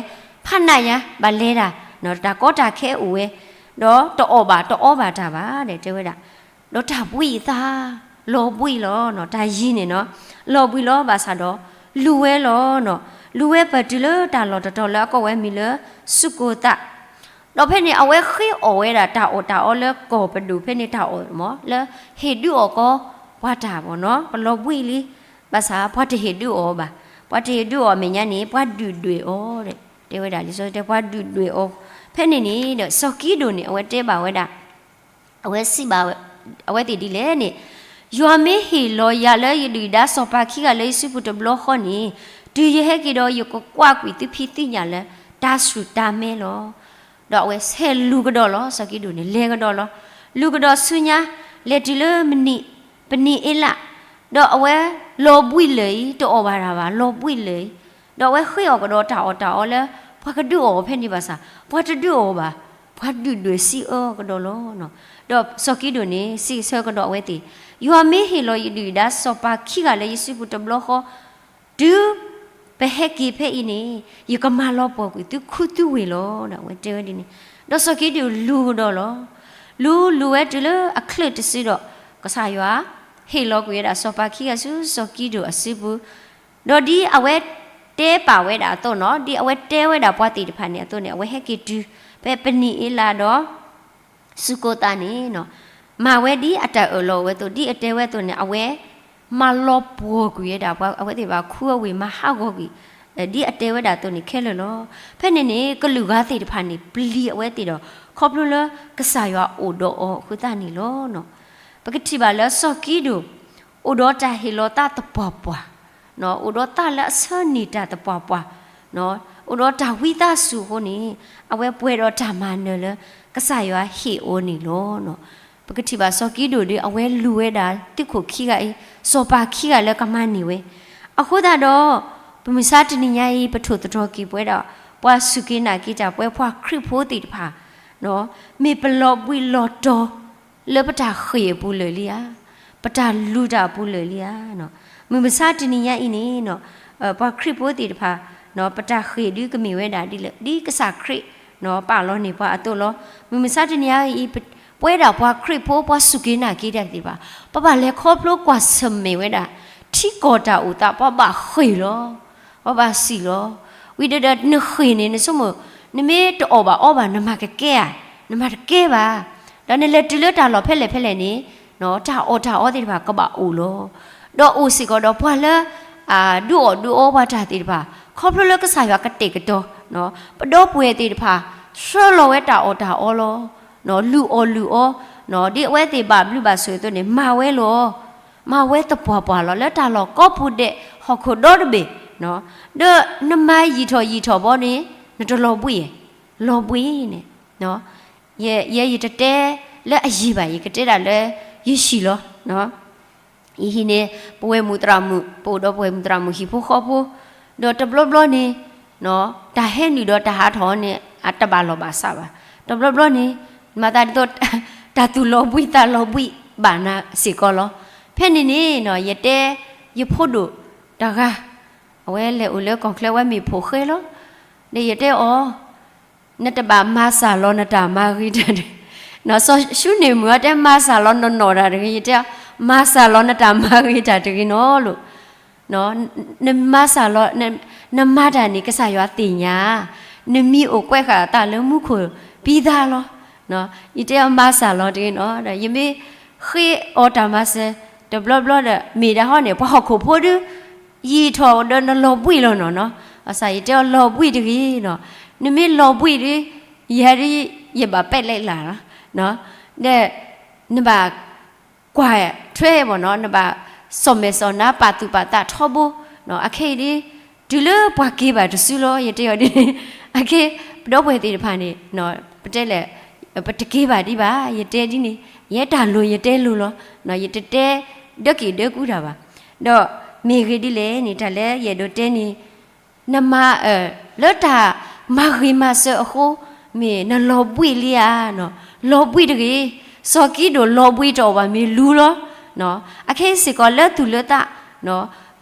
ဖးနးယါ ဘၣ်လဲၤတၢ်, တၢ်ကီတၢ်ခဲအိၣ်ဝဲ, ဒီးတအီၣ်ဘၣ်တအီဘၣ်တၢ်ဘၣ် တဲဝဲဒၣ်, ဒီးတၢ်ဘှံးအသး လီၤဘှံးလီၤ, တၢ်ယံၤန့ၣ်နီၤ, လီၤဘှံးလီၤ ဘၣ်ဆၣ်ဒီး လူၤဝဲလီၤနီၤ, လူၤဝဲပၢၢ်တုၤလၢတၢ်လီၢ်တတီၤလၢအကိးဝဲမံၤလၢ စူၢ်ကိၢ်သး ဒီးဖဲန့ၣ် အဝဲဃ့အီၣ်ဝဲဒၣ်တၢ်အီၣ်တၢ်အီလၢကီၢ်ပဒိၣ်ဖဲန့ၣ် တၢ်အီၣ်မး လၢဟ့ၣ်ဒုးအီၣ်ကီးပှၤတၢ်မးနီၤ, ပလီၤဘှံးလံ, ဘၣ်ဆၣ်ပှၤတဟ့ၣ်ဒုးအီၣ်ဘၣ်, ပှၤတဟ့ၣ်ဒုးအီၣ်အမဲာ်ညါန့ၣ် ပှၤဒုၣ်ဒွဲၣ်အီၤ, တဲဝဲဒၣ်လံာ်စီဆှံတဲ ပှၤဒုၣ်ဒွဲၣ်အီၤ, ဖဲန့ၣ်န့ၣ်ဒီး စီၤကံဒိၣ်န့ၣ် အဝဲတဲဘၣ်ဝဲဒၣ် အဝဲစံးဘၣ် အဝဲသ့ၣ်ဒ်လဲၣ်န့ၣ်, ယွၤမ့ၢ်ဟ့ၣ်လီၤယၤလၢယဒုၣ်ဒါစီၤပၤခံဂၤလၢယစုပူၤတဘျီဃီန့ၣ်, တုၤယဟဲက့ၤဒီးယကကွၢ်ကွံာ်သုဖံသုညၣ်လၢတၢ်စူၢ်တၢ်မဲလီၤ. ဒီးအဝဲဆဲးလူၤကဒီးလီၤ, စီၤကံဒိၣ်န့ၣ် လဲၤကဒီးလီၤ. လူၤကဒီးဆူညါ လဲၤတုၤလၢမနံၤ, ပနံၤအ့လး, ဒီးအဝဲလီၤဘှံးလၢာ်အံၤ တအီၣ်ဘၣ်တၢ်ဘၣ် လီၤဘှံးလၢာ်အံၤ, ဒီးအဝဲဃ့အီၣ်ကဒီးတၢ်အီၣ်တၢ်အီလၢ ပှၤကဒုးအီၣ်ဖဲန့ၣ်ဘၣ်ဆၣ် ပှၤတဒုးအီၣ်ဘၣ်, ပှၤဒုၣ်ဒွဲၣ်စံးအၢကဒီးလီၤ. ဒီးစီၤကံဒိၣ်န့ၣ် စံးဆၢကဒီးအဝဲသ့ၣ်, ယွၤမ့ၢ်ဟ့ၣ်လီၤယဒုၣ်ဒါစီၤပၤခံဂၤလၢယစုပူၤတဘျီဃီ, တုၤပဟဲက့ၤဖဲအံၤန့ၣ် ယကမၤလီၤပှီၢ်ကွံာ်သုခူသုဝ့ၢ်လီၤ. ဒီးအဝဲတဲဝဲဒ်န့ၣ်, ဒီးစီၤကံဒိၣ်လူၤကဒီးလီၤ. လူၤလူၤဝဲတုၤလၢအချၢးတစုဒီး ကစၢ်ယွၤဟ့ၣ်လီၤကွံာ်ဝဲဒၣ်စီၤပၤခံဂၤဆူစီၤကံဒိၣ်အစုပူၤ, ဒီးဒ်အဝဲတဲပာ်ဝဲဒၣ်အသိးနီၤ, ဒ်အဝဲတဲဝဲဒၣ်ပှၤသ့ၣ်တဖၣ်န့ၣ်အသိးန့ၣ် အဝဲဟဲက့ၤတုၤ ဖဲပနံၤအ့လးဒီး စူၢ်ကိၢ်သးန့ၣ်နီၤ, မၤဝဲဒ်အတၢ်အၢၣ်လီၤဝဲအသိး ဒ်အတဲဝဲအသိးန့ၣ် အဝဲမၤလီၤပှီၢ်ကွံာ်ဝဲဒၣ် ပှၤအဝဲသ့ၣ်ဘၣ်ခူအဝ့ၢ်မၤဟးဂီၤကွံာ် ဒ်အတဲဝဲဒၣ်အသိးန့ၣ်ခဲလၢာ်လီၤ. ဖဲန့ၣ်န့ၣ် ကလုာ်ဂၤသ့ၣ်တဖၣ်န့ၣ် ပျံၤအဝဲသ့ၣ်ဒီး ခီဖျိလၢကစၢ်ယွၤအိၣ်ဒီးအီၤအဃိသတးန့ၣ်လီၤ. ပကထံၣ်ဘၣ်လၢစီၤကံဒိၣ် အိၣ်ဒီးတၢ်ဟ့ၣ်လီၤသးသပှၢ်ပှၢ်, အိၣ်ဒီးသးလၢအဆၢန့ၢ်တၢ်သပှၢ်ပှၢ်, အိၣ်ဒီးတၢ်ဝံသးစူၤအဃိန့ၣ် အဝဲပှဲၤဒီးတၢ်မၤနၢၤလၢကစၢ်ယွၤဟ့ၣ်အီၤန့ၣ်လီၤ. ပကထံၣ်ဘၣ်စီၤကံဒိၣ်ဒီး အဝဲလူၤဝဲဒၣ်သုးခိၣ်ခံဂၤအံၤ စီၤပၤခံဂၤလၢကမၤန့ၢ်ဝဲ, အဃိသတးဒီး ပမုၢ်ဆါတနံၤညါအံၤ ပထိၣ်သတြီၤက့ၤပဝဲဒၣ် ပှၤစူၢ်က့ၤနာ်က့ၤတၢ် ပဝဲပှၤခရံာ်ဖိသ့ၣ်တဖၣ် မ့ၢ်ပလီၤဘှံးလီၤတီၤ လၢပတၢ်ဃ့ၢ်အပူၤလၢာ်လံဧါ, ပတၢ်လူၤတၢ်အပူၤလၢာ်လံဧါ. မုၢ်မဆါတနံၤညါအံၤန့ၣ် ပှၤခရံာ်ဖိသ့ၣ်တဖၣ် ပတၢ်ဃ့ၢ်ဒုးကမ့ၢ်ဝဲဒၣ်ဒ်လဲၣ်, ဒ်ကစၢ်ခရံာ် ပာ်လီၤန့ၢ်ပှၤအသိးလီၤ. မုၢ်မဆါတနံၤညါအံၤ ပဝဲဒၣ်ပှၤခရံာ်ဖိ ပှၤစူၢ်က့ၤနာ်က့ၤတၢ်သ့ၣ်တဖၣ် ပဘၣ်လဲၤခီဖျိကွၢ်ဆၢၣ်မဲာ်ဝဲဒၣ် ထံကီၢ်တၢ်အိၣ်သး ပှၤဘၣ်ဃ့ၢ်လီၤ. ပှၤဘၣ်စံၣ်လီၤ. ဝံၤဒီးနဃ့ၢ်န့ၣ် နဆိကမိၣ် နမ့ၢ်တအီၣ်ဘၣ်အီဘၣ် နမၤကကဲဧါ, နမၤတကဲဘၣ်. ဒီးနလဲၤတုၤလၢတၢ်လီၢ်ဖဲလဲၣ်ဖဲလဲၣ်န့ၣ် တၢ်အီၣ်တၢ်အီသ့ၣ်တဖၣ်ကဘၣ်အိၣ်လီၤ. ဒီးအိၣ်စ့ၢ်ကီးဒီးပှၤလၢ ဒုးအီၣ်ဒုးအီပှၤတၢ်သ့ၣ်တဖၣ် ခီဖျိလၢကစၢ်ယွၤကတဲာ်ကတီၤ ပဒီပုၢ်ဝဲၢ်သ့ၣ်တဖၣ် ဆှၢလီၤဝဲတၢ်အီၣ်တၢ်အီလီၤ. လုၢ်အီၣ်လုၢ်အီ ဒ်အဝဲသ့ၣ်ဘၣ်ဘျုးဘၣ်ဆိၣ်အသိးန့ၣ် မၤဝဲလီၤ. မၤဝဲသပှၢ်ပှၢ်လီၤ. လၢတၢ်လီၢ်ကိးပူၤဒဲး ဟီၣ်ခိၣ်ဒီတဘ့ၣ် ဒီးနမၤယံာ်ထီၣ်ယံာ်ထီၣ်ဘီန့ၣ် နတလီၤဘှံးဧါ, လီၤဘှံးန့ၣ် ယဲယတတဲလၢအယံာ်ဘၣ်, ယကတဲဒၣ်လၢယဟံၣ်လီၤ. ယဟံၣ်န့ၣ် ပဝဲၢ်မုၣ်သရၣ်မုၣ်, ပအိၣ်ဒီးပဝဲၢ်မုၣ်သရၣ်မုၣ်ဟံၣ်ဖိဃီဖိ, ဒီးတဘျီဘျီန့ၣ် တၢ်ဟဲနုာ်ဒီးတၢ်ဟးထီၣ်န့ၣ် အတဘၣ်လီၢ်ဘၣ်စးဘၣ်. တဘျီဘျီန့ၣ် မၤသးဒ်သိး တၢ်သူၣ်လီၤဘှံးသးလီၤဘှံးဘၣ်နၤစ့ၢ်ကီးလီၤ. ဖဲန့ၣ်န့ၣ်နီၤ ယတဲ ယဖိဒိၣ်တဂၤ အဝဲလဲၤအိၣ်လၢကီၢ်ချၢ ဝဲမ့ၢ်ဖိၣ်ဃဲလီၤ. ဒီးယတဲအီၤ နတဘၣ်မၤစၢ်လီၤနတၢ်မၤဂ့ၤတၢ်တဂ့ၤ. နီၤ စီၤၡူန့ၣ်မုၢ်အီၤတဲ မၤစၢ်လီၤနနီၢ်တၢ်တဂ့ၤ. ယတဲအီၤ မၤစၢ်လီၤနတၢ်မၤဂ့ၤတၢ်တဂ့ၤနီၤလိၤ. နမၤစၢ်လီၤ နမၤတၢ်န့ၣ် ကစၢ်ယွၤသ့ၣ်ညါ, နမံၤအိၣ်ကွဲးဃာ်အသးလၢမူခိၣ်ပံသါလီၤ. ယတဲအီၤမၤစၢ်လီၤတဂ့ၤနီၤ, ဒီးယမ့ၢ်ဃ့အီၤတၢ်မၤစၢၤ တဘျီဘျီဒီး မ့ၢ်ဒၣ်ဟီန့ၣ် ပှၤဟီၣ်ခိၣ်ဖိဒုး ယံာ်ထီၣ်ဒီးနလီၤဘှံးလီၤနီၤနီၤ. ဘၣ်ဆၣ်ယတဲအီၤလီၤဘှံးတဂ့ၤနီၤ, နမ့ၢ်လီၤဘှံးဒီး ယဲဒၣ် ယဘၣ်ပဲာ်လဲလၢ်လီၤ. ဒီး နဘၣ် ကွၢ်ထွဲဘၣ်နီၤ, နဘၣ်စီၣ်မဲာ်စီၣ်နါ ပာ်သူၣ်ပာ်သးထီဘိ. အခဲအံၤဒ် တုၤလၢပှၤက့ၤဘၣ်တစုလီၤ. ယတဲအီၤဒ်န့ၣ် အခဲ ပဒီပုၢ်ဝဲၢ်သ့ၣ်တဖၣ်န့ၣ် ပတဲလဲၣ် ပတက့ၤဘၣ်ဒံးဘၣ်. ယတဲဒ်န့ၣ် ယဲတၢ်လိၤယတဲလိၤလီၤ. ယတတဲဒၢက့ၤဒၢကူတၢ်ဘၣ်. ဒီးမ့ၢ်ဂ့ၤဒ်လဲၣ်န့ၣ် တၢ်လၢယအဲၣ်ဒိးတဲန့ၣ် နမၤ လၢတၢ်မၤဂ့ၤမၤစၢၤအဃိ မ့ၢ်နလီၤဘှံးလံဧါ. လီၤဘှံးတဂ့ၤ, စီၤကံဒိၣ်လီၤဘှံးတအိၣ်ဘၣ် မ့ၢ်လူလီၤ. အခဲအံၤစ့ၢ်ကီးလၢသူၣ်လၢသး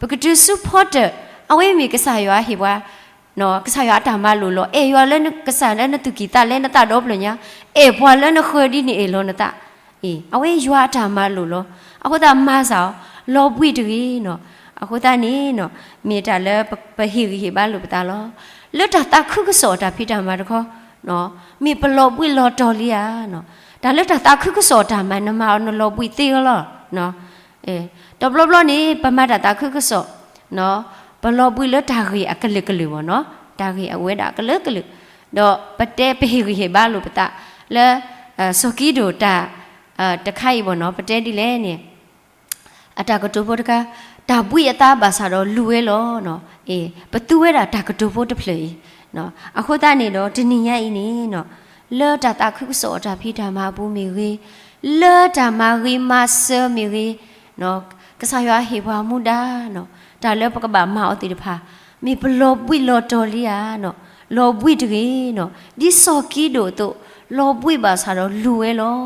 ပကတုၤဆူဖီတၢၣ် အဝဲမ့ၢ်ကစၢ်ယွၤဟ့ၣ်ပှၤ ကစၢ်ယွၤအတၢ်မၤလိာ်လီၤ. အဲၣ်ယွၤလၢကစၢ်လၢနသူၣ်ကံၢ်သးလဲ နသးဒီဖျၢၣ်ညါ, အဲၣ်ပှၤလၢနဃၢၤဒ်န့ၣ်အဲၣ်လီၤနသး. အဝဲယွၤအတၢ်မၤလိာ်လီၤ. အဃိသတးမၤစၢ်အီၤ လီၤဘှံးတဂ့ၤနီၤ. အဃိသတးန့ၣ်နီၤ မ့ၢ်တၢ်လၢပဟ့ၣ်ဂံၢ်ဟ့ၣ်ဘါလိာ်ပသးလီၤ. လၢတၢ်သးခုကစီၣ်အတၢ်ဖံးတၢ်မၤတခီ မ့ၢ်ပလီၤဘှံးလီၤတီၤလံဧါ. တၢ်လၢတၢ်သးခုကစီၣ်အတၢ်မၤ နမၤအီၤနလီၤဘှံးသ့အီၤလီၤ. တဘျီဘျီန့ၣ် ပမၤတၢ်သးခုကစီၣ် ပလီၤဘှံးလၢတၢ်ဂ့ၢ်အကလုာ်ကလုာ်ဘၣ်နီၤ, တၢ်ဂ့ၢ်အဝဲဒၣ်အကလုာ်ကလုာ်, ဒီးပတဲပဟ့ၣ်ဂံၢ်ဟ့ၣ်ဘါလိာ်ပသး လၢ စီၤကံဒိၣ်တၢ် တခါအံၤဘၣ်နီၤ, ပတဲဒ်လဲၣ်န့ၣ် အတၢ်ကတိၤဖိတခါ, တၢ်ဘှံးအသးဘၣ်ဆၣ်ဒီးလူၤဝဲလီၤ. ပသူဝဲဒၣ်တၢ်ကတိၤဖိတဖျၢၣ်အံၤ, အဃိသတးန့ၣ်ဒီး တနံၤညါအံၤန့ၣ် လၢတၢ်သးခုကစီၣ်အတၢ်ဖံးတၢ်မၤအပူၤမ့ၢ်ဂ့ၤ, လၢတၢ်မၤဂ့ၤမၤစၢၤမ့ၢ်ဂ့ၤ, ကစၢ်ယွၤဟ့ၣ်ပှၤမူဒါ, တၢ်လၢပကဘၣ်မၤအီၤသ့ၣ်တဖၣ်, မ့ၢ်ပလီၤဘှံးလီၤတီၤလံဧါ. လီၤဘှံးတဂ့ၤနီၤ, ဒ်စီၤကံဒိၣ်အသိး, လီၤဘှံးဘၣ်ဆၣ်ဒီးလူၤဝဲလီၤ.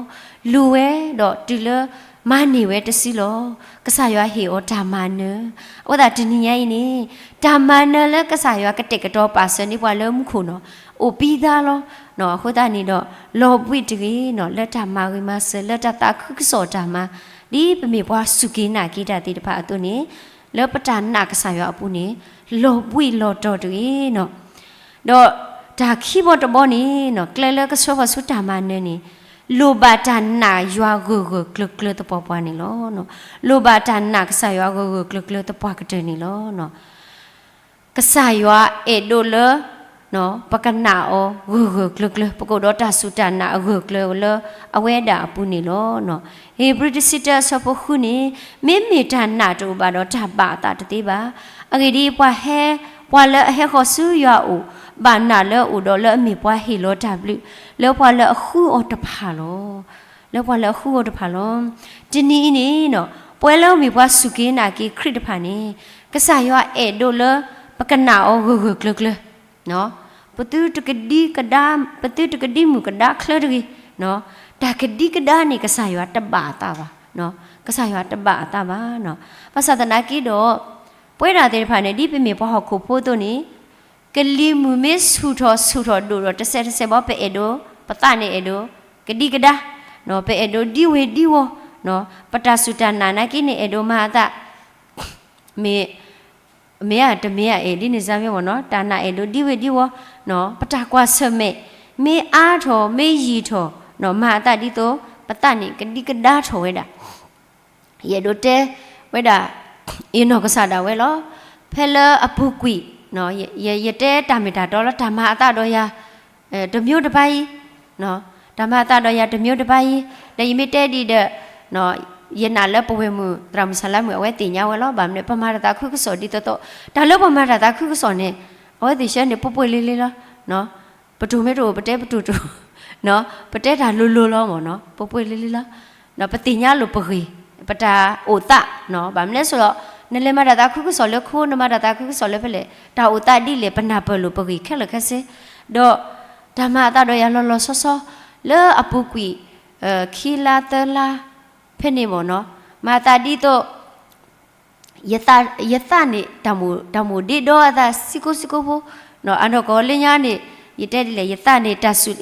လူၤဝဲဒီးတုၤလၢမၤန့ၢ်ဝဲတစုလီၤ. ကစၢ်ယွၤဟ့ၣ်အီၤတၢ်မၤနၢၤ, အဃိသတးတနံၤညါအံၤန့ၣ် တၢ်မၤနၢၤလၢကစၢ်ယွၤကတဲာ်ကတီၤပာ်စၢၤန့ၢ်ပှၤလၢမူခိၣ်နီၤ, အိၣ်ပံသါလီၤ. အဃိသတးန့ၣ်ဒီး လီၤဘှံးတဂ့ၤနီၤ, လၢတၢ်မၤဂ့ၤမၤစၢၤလၢတၢ်သးခုကစီၣ်တၢ်မၤ, ဒ်ပမ့ၢ်ပှၤစူၢ်က့ၤနာ်က့ၤတၢ်သ့ၣ်တဖၣ်အသိးန့ၣ်, လၢပတၢ်နာ်ကစၢ်ယွၤအပူၤန့ၣ်, လီၤဘှံးလီၤတီၤတဂ့ၤနီၤ. ဒီးတၢ်ခံဘီတဘီန့ၣ်နီၤ, ကျဲလၢကဆှၢပှၤဆူတၢ်မၤနၢၤန့ၣ်, လိၣ်ဘၣ်တၢ်နာ်ယွၤဂၢၢ်ဂၢၢ်ကျၢၤကျၢၤသပှၢ်ပှၢ်န့ၣ်လီၤ. လိၣ်ဘၣ်တၢ်နာ်ကစၢ်ယွၤဂၢၢ်ဂၢၢ်ကျၢၤကျၢၤသပှၢ်ကတၢၢ်န့ၣ်လီၤ. ကစၢ်ယွၤအဲၣ်ဒိးလၢ ပကနာ်အီၤဂၢၢ်ဂၢၢ်ကျၢၤကျၢၤ, ပကအိၣ်ဒီးတၢ်စူၢ်တၢ်နာ်အဂၢၢ်ကျၢၤလၢအဝဲဒၣ်အပူၤန့ၣ်လီၤ. ဧ့ၤဘြံၤတဆံတၢအဆၢဖိဃုန့ၣ်, မ့မ့ၢ်တၢ်နာ်တအိၣ်ဘၣ်ဒီးတၢ်ဘၣ်အသးတသ့ဘၣ်. အဂ့ၢ်ဒ်အံၤ, ပှၤဟဲ, ပှၤလၢအဟဲဃီၤဆူယွၤအအိၣ်, ဘၣ်နာ်လၢအအိၣ်ဒီးလၢအမ့ၢ်ပှၤဟ့ၣ်လီၤတၢ်ဘျုး, လၢပှၤလၢအဃုအီၤတဖၣ်လီၤ. လၢပှၤလၢအဃုအီၤတဖၣ်လီၤ. တနံၤအံၤန့ၣ်နီၤ, ပဝဲလၢမ့ၢ်ပှၤစူၢ်က့ၤနာ်က့ၤခရံာ်တဖၣ်န့ၣ်, ကစၢ်ယွၤအဲၣ်ဒိးလၢ ပကနာ်အီၤဂၢၢ်ဂၢၢ်ကျၢၤကျၢၤ, ပသုတကဒံကဒါ, ပသုတကဒံမုၢ်ကဒါချၢတဂ့ၤ, တၢ်ကဒံကဒါန့ၣ် ကစၢ်ယွၤတဘၣ်အသးဘၣ်, ကစၢ်ယွၤတဘၣ်အသးဘၣ်. ဘၣ်ဆၣ်သနာ်က့ဒီး ပဝဲဒၣ်သ့ၣ်တဖၣ်န့ၣ် ဒ်ပမ့ၢ်ပှၤဟီၣ်ခိၣ်ဖိအသိးန့ၣ် ကလံၤမုၢ်မ့ၢ်ဆူၣ်ထီၣ်ဆူၣ်ထီၣ်ဒိၣ်ထီၣ်တစဲးတစဲးဘၣ် ပအဲၣ်ဒိး, ပသးန့ၣ်အဲၣ်ဒိး, ကဒံကဒါ, ပအဲၣ်ဒိးဒံဝ့ၤဒံဝီၤ, ပတၢ်စူၢ်တၢ်နာ်နာ်က့န့ၣ် အဲၣ်ဒိးမၤအသး, မ့ၢ်, မ့ၢ်ဧါတမ့ၢ်ဧါ အဲၣ်ဒ်န့ၣ်စ့ၢ်မ့ၢ်ဝဲနီၤ, တၢ်နာ်အဲၣ်ဒိးဒံဝ့ၤဒံဝီၤ, ပတၢ်ကွၢ်ဆၢၣ်မဲာ်, မ့ၢ်အါထီၣ် မ့ၢ်ယံာ်ထီၣ်, မၤအသးဒ်သိး, ပသးန့ၣ် ကဒံကဒါထီၣ်ဝဲဒၣ် ယအဲၣ်ဒိးတဲဝဲဒၣ် အ့ၣ်နီၢ်ကစၢ်ဒၣ်ဝဲလီၤ. ဖဲလၢအပူၤကွံာ်, ယတဲတၢ်မ့ၢ်တၢ်တီလၢတၢ်မၤအသးဒီးယၤ, တမျိုးတပါအံၤ, တၢ်မၤအသးဒီးယၤတမျိုးတပါအံၤ, ဒီးယမ့ၢ်တဲဒ်ဒီး, ယနာ်လၢပဝဲၢ်မုၣ် သရၣ်မုၣ်ဆၣ်လါမုၣ် အဝဲသ့ၣ်ညါဝဲလီၤ. ဘၣ်မနုၤ ပမၤတၢ်သးခုကစီၣ်ဒ်သိးသိး, တၢ်လၢပမၤတၢ်သးခုကစီၣ်န့ၣ်, အဝဲသ့ၣ်ဆၢန့ၣ် ပှဲၤပှဲၤလ့လ့လီၤ. ပတိၢ်မ့ၢ်တအိၣ် ပတဲပတိၢ်တအိၣ်, ပတဲတၢ်လိၤလိၤလီၤမ့ၢ်နီၤ, ပှဲၤပှဲၤလ့လ့လီၤ. ပသ့ၣ်ညါလိာ်ပဂ့ၢ်, ပတၢ်အိၣ်သး, ဘၣ်မနုၤလဲၣ်ဆိဒီး, နလဲၤမၤတၢ်သးခုကစီၣ်လၢခိ, နမၤတၢ်သးခုကစီၣ်လၢဖဲလဲၣ်, တၢ်အိၣ်သးဒ်လဲၣ် ပနၢ်ပၢၢ်လိာ်ပဂ့ၢ်ခဲလၢာ်ခဲဆ့, ဒီး တၢ်မၤအသးဒီးယၤလီၤလီၤဆီဆီ လၢအပူၤကွံာ် ခံလါသၢလါ ဖဲန့ၣ်မ့ၢ်နီၤ, မၤသးဒ်သိး ယသးန့ၣ် တၢ်မိၣ်ဒ့ဒီအသးစ့ၢ်ကီးစ့ၢ်ကီးဖိ, အနီၢ်ကီၢ်လၢညါန့ၣ် ယတဲဒ်လဲၣ် ယသးန့ၣ်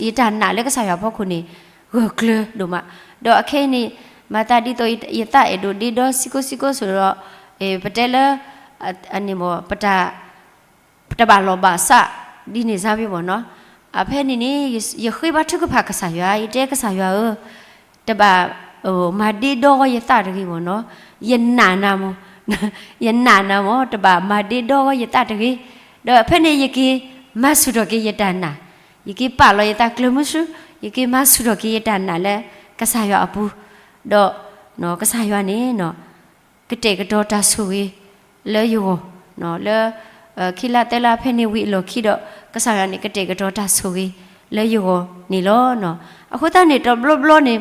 ယတၢ်နာ်လၢကစၢ်ယွၤအဖီခိၣ်န့ၣ် ဂၢၢ်ကျၢၤဒိၣ်မး, ဒီးအခဲအံၤန့ၣ် မၤသးဒ်သိး ယသးအဲၣ်ဒိးဒ့ဒီစ့ၢ်ကီးစ့ၢ်ကီးဆိဒီး ပတဲလၢ အန့ၣ်မ့ၢ် ပတဘၣ်လီၢ်ဘၣ်စး ဒ်န့ၣ်စ့ၢ်ကီးမ့ၢ်နီၤ, အဖဲန့ၣ်န့ၣ် ယဃ့ဘါထုကဖၣ်ကစၢ်ယွၤ ယတဲကစၢ်ယွၤဧၢ, တဘၣ် မၤဒ့ဒီယသးတဂ့ၤမ့ၢ်နီၤ, ယနာ်နၤမ့ၢ်, ယနာ်နၤမ့ၢ် တဘၣ်မၤဒ့ဒီယသးတဂ့ၤ, ဒီးဖဲန့ၣ်ယက့ၤမၤဆူၣ်ထီၣ်က့ၤယတၢ်နာ်, ယက့ၤပာ်လီၤယသးကျၢၤမုဆူ, ယက့ၤမၤဆူၣ်ထီၣ်က့ၤယတၢ်နာ်လၢကစၢ်ယွၤအပူၤ, ဒီးကစၢ်ယွၤန့ၣ် ကတဲာ်ကတီၤတၢ်ဆိၣ်ဂ့ၤလၢယဂီၢ်, လၢ ခံလါသၢလါဖဲန့ၣ်ဝံၤအလီၢ်ခံဒီး ကစၢ်ယွၤန့ၣ် ကတဲာ်ကတီၤတၢ်ဆိၣ်ဂ့ၤလၢယဂီၢ်န့ၣ်လီၤ. အဃိသတးန့ၣ် တဘျီဘျီန့ၣ်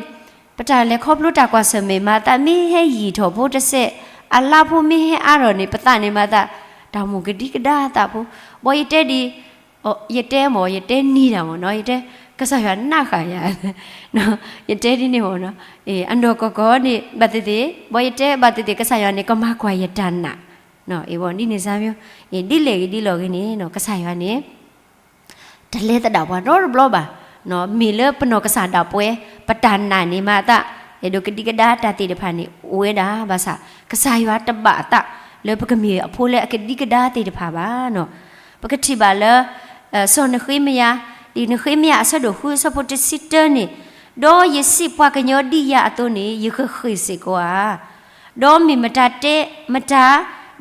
ပတၢ်လဲၤခီဖျိတၢ်ကွၢ်ဆၢၣ်မဲာ် မၤသးမ့ၢ်ဟဲယံာ်ထီၣ်ဖိတစဲး, အလါဖိမ့ၢ်ဟဲအါထီၣ်န့ၣ် ပသးန့ၣ်မၤသး တၢ်မိၣ်ကဒံကဒါသးဖိ, ဘီယတဲဒ် ယတဲမ့ၢ် ယတဲနံၤတၢ်မ့ၢ်နီၤ, ယတဲ ကစၢ်ယွၤနးဃာ်ယၤ, ယတဲဒ်န့ၣ်မ့ၢ်နီၤ, အနီၢ်ကီၢ်ကီၢ်န့ၣ် ဘၣ်သ့ၣ်သ့ၣ် ဘီယတဲဘၣ်သ့ၣ်သ့ၣ် ကစၢ်ယွၤန့ၣ် ကမၤကွၢ်ယတၢ်နာ်, ဒ်န့ၣ်စ့ၢ်ကီး, ဒ်လဲၣ်ဂ့ၤဒ်လဲၣ်ဂ့ၤန့ၣ် ကစၢ်ယွၤန့ၣ် တလဲၤသဒၣ်ပှၤနီတဘျီဘၣ်, မ့ၢ်လၢပနီၢ်ကစၢ်ဒၣ်ပှဲၤ ပတၢ်နာ်န့ၣ်မၤသး အဲၣ်ဒိးကဒံကဒါတၢ်သ့ၣ်တဖၣ်န့ၣ် အိၣ်ဝဲဒၣ်ဘၣ်ဆၣ် ကစၢ်ယွၤတဘၣ်အသး လၢပကမ့ၢ်အဖိလၢအကဒံကဒါသ့ၣ်တဖၣ်ဘၣ်နီၤ. ပကထံၣ်ဘၣ်လၢ စီၤနဃ့မယၤ, ဒ်နဃ့မယၤအဆၢဒိၣ်ဃုအဆၢဖိတဆံတၢန့ၣ်, ဒီးယစံးပှၤကညီဒ်ယၤအသိးန့ၣ် ယကဃ့ၢ်စ့ၢ်ကီးဧါ. ဒီးမ့ၢ်မတၤတဲ, မတၤ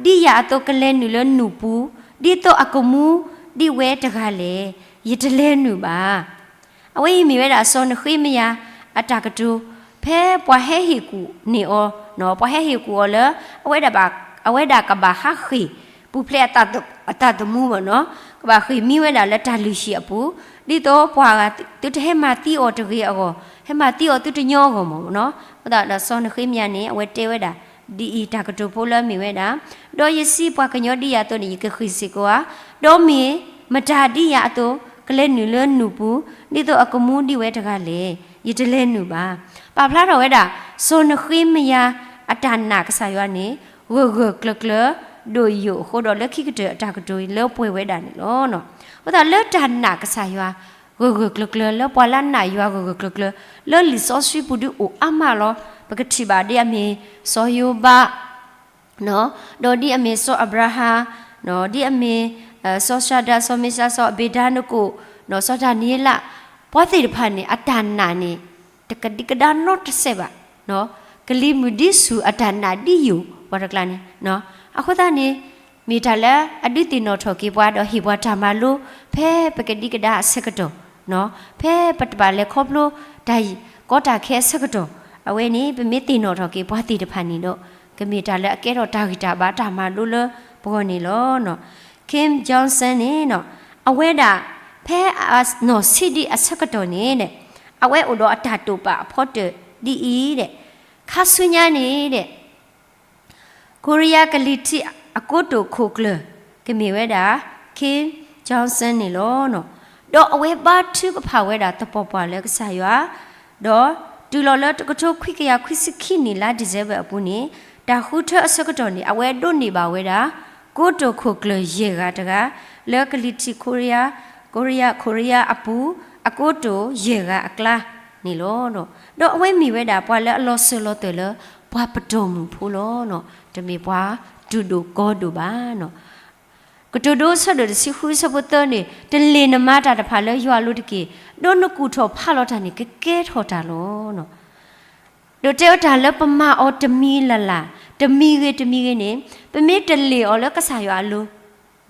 ဒ်ယၤအသိးကလဲၤနုာ်လၢနူၢ်ပူၤ, ဒ်သိးအကမူဒ်ဝဲတဂၤလဲၣ်. ယတလဲၤနုာ်ဘၣ်. အဝဲအံၤမ့ၢ်ဝဲဒၣ်စီၤနဃ့မယၤအတၢ်ကတိၤ, ဖဲပှၤဟဲဟ့ၣ်ကူၣ်န့ၢ်အီၤ, ပှၤဟဲဟ့ၣ်ကူၣ်အီၤလၢ အဝဲဒၣ်ဘၣ်, အဝဲဒၣ်ကဘၣ်ဟးဃ့ၢ်ပူၤဖျဲးအသးသမူမ့ၢ်နီၤ, ကဘၣ်ဃ့ၢ်မံဝဲဒၣ်လၢတၢ်လုၢ်ဟံၣ်အပူၤ, ဒ်သိးပှၤဂၤသုတဟဲမၤသံအီၤတဂ့ၤအဂီၢ်, ဟဲမၤသံအီၤသုတညီအဂီၢ်မ့ၢ်နီၤ, အဃိသတးဒီးစီၤနဃ့မယၤန့ၣ် အဝဲတဲဝဲဒၣ် ဒ်အံၤတၢ်ကတိၤဖိလၢအမ့ၢ်ဝဲဒၣ်, ဒီးယစံးပှၤကညီဒ်ယၤအသိးန့ၣ် ယကဃ့ၢ်စ့ၢ်ကီးဧါ, ဒီးမ့ၢ်မတၤဒ်ယၤအသိး ကလဲၤနုာ်လၢနူၢ်ပူၤ, ဒ်သိးအကမူဒ်ဝဲတဂၤလဲၣ်. ယတလဲၤနုာ်ဘၣ်. ပာ်ဖျါထီၣ်ဝဲဒၣ် စီၤနဃ့မယၤအတၢ်နာ်ကစၢ်ယွၤန့ၣ် ဂၢၢ်ဂၢၢ်ကျၢၤကျၢၤ ဒိၣ်ယိာ်အဃိဒီးလၢခံကတၢၢ်အတၢ်ကတိၤလၢပှဲၤဝဲဒၣ်န့ၣ်လီၤ. အဃိသတးလၢတၢ်နာ်ကစၢ်ယွၤ ဂၢၢ်ဂၢၢ်ကျၢၤကျၢၤ လၢပှၤလၢအနာ်ယွၤဂၢၢ်ဂၢၢ်ကျၢၤကျၢၤ လၢလံာ်စီဆှံပူၤဒုးအိၣ်အါမးလီၤ. ပကထံၣ်ဘၣ်ဒ်အမ့ၢ် စီၤယိၤဘး ဒီးဒ်အမ့ၢ်စီၤအၤဘြၤဟၣ်, ဒ်အမ့ၢ် စီၤၡၤဒြး, စီၤမ့ၡး, စီၤအဘ့းနကိၣ်, စီၤဒၤနံးယ့လး, ပှၤသ့ၣ်တဖၣ်န့ၣ် အတၢ်နာ်န့ၣ် တကဒံကဒါနီတစဲးဘၣ်. ကလံၤမုၢ်ဒ်ဆူၣ်အတၢ်နာ်ဒ်ယိာ် ပှၤတကျါန့ၣ်, အဃိသတးန့ၣ် မ့ၢ်တၢ်လၢအဒုးသ့ၣ်နီၣ်ထီၣ်က့ၤပှၤဒီးဟ့ၣ်ပှၤတၢ်မၤလိ ဖဲပကဒံကဒါအဆၢကတီၢ်, ဖဲပတဘၣ်လဲၤခီဖျိတၢ်ကီတၢ်ခဲအဆၢကတီၢ်, အဝဲန့ၣ် ပမ့ၢ်သ့ၣ်နီၣ်ထီၣ်က့ၤပှၤသ့ၣ်တဖၣ်န့ၣ်ဒီး ကမ့ၢ်တၢ်လၢအကဲထီၣ်တၢ်ဂံၢ်တၢ်ဘါတၢ်မၤလိလၢပဂီၢ်န့ၣ်လီၤ. Kim Johnson န့ၣ် အဝဲဒၣ် ဖဲအနီၢ်ဆံးဒံးအဆၢကတီၢ်န့ၣ် အဝဲအိၣ်ဒီးအတၢ်တိာ်ပာ်အဖီတၢၣ်ဒ်အံၤ, ခါဆူညါန့ၣ် ကိရံယါကလံၤထံးအကိတိာ်ခိၣ်ကျၢၢ် ကမ့ၢ်ဝဲဒၣ် Kim Johnson န့ၣ်လီၤ. ဒီးအဝဲဘါထုကဖၣ်ဝဲဒၣ်သပှၢ်ပှၢ်လၢကစၢ်ယွၤ, ဒီးတုၤလီၤလၢတကထိခွံကယၤခွံဆံခံနံၣ် လါဒံၣ်စဲဘၢၣ်အပူၤန့ၣ် တၢ်ဃုထၢအဆၢကတီၢ်န့ၣ် အဝဲဒိးန့ၢ်ဘၣ်ဝဲဒၣ် ကိတိာ်ခိၣ်ကျၢၢ်ယဲၢ်ဂၤတဂၤ လၢကလံၤထံး Korea, Korea, Korea အပူၤ အကိတိာ်ယဲၢ်ဂၤအကျါန့ၣ်လီၤ. ဒီးအဝဲမ့ၢ်ဝဲဒၣ်ပှၤလၢအလီၤစၢၤလီၤသွဲၣ်လၢပှၤပတီၢ်မုၢ်ဖိလီၤ. တမ့ၢ်ပှၤတူၢ်ဒိၣ်ကီဒိၣ်ဘၣ်. ကတိၤဒိဆၢဒိၣ်တဆံဃုဆၢဖိသၢန့ၣ် တလ့ၢ်နမၤတၢ်တဖၣ်လၢယွၤအလိၤတက့ၢ်. ဒီးနကူၣ်ထီၣ်ဖးလီၤတၢ်န့ၣ် ကကဲထီၣ်တၢ်လီၤ. ဒီးတဲဝဲတၢ်လၢပမၤအီၤတမံၤလၢ်လၢ်, တမံၤဂ့ၤတမံၤဂ့ၤန့ၣ်, ပမ့ၢ်တလ့ၢ်အီၤလၢကစၢ်ယွၤအလိ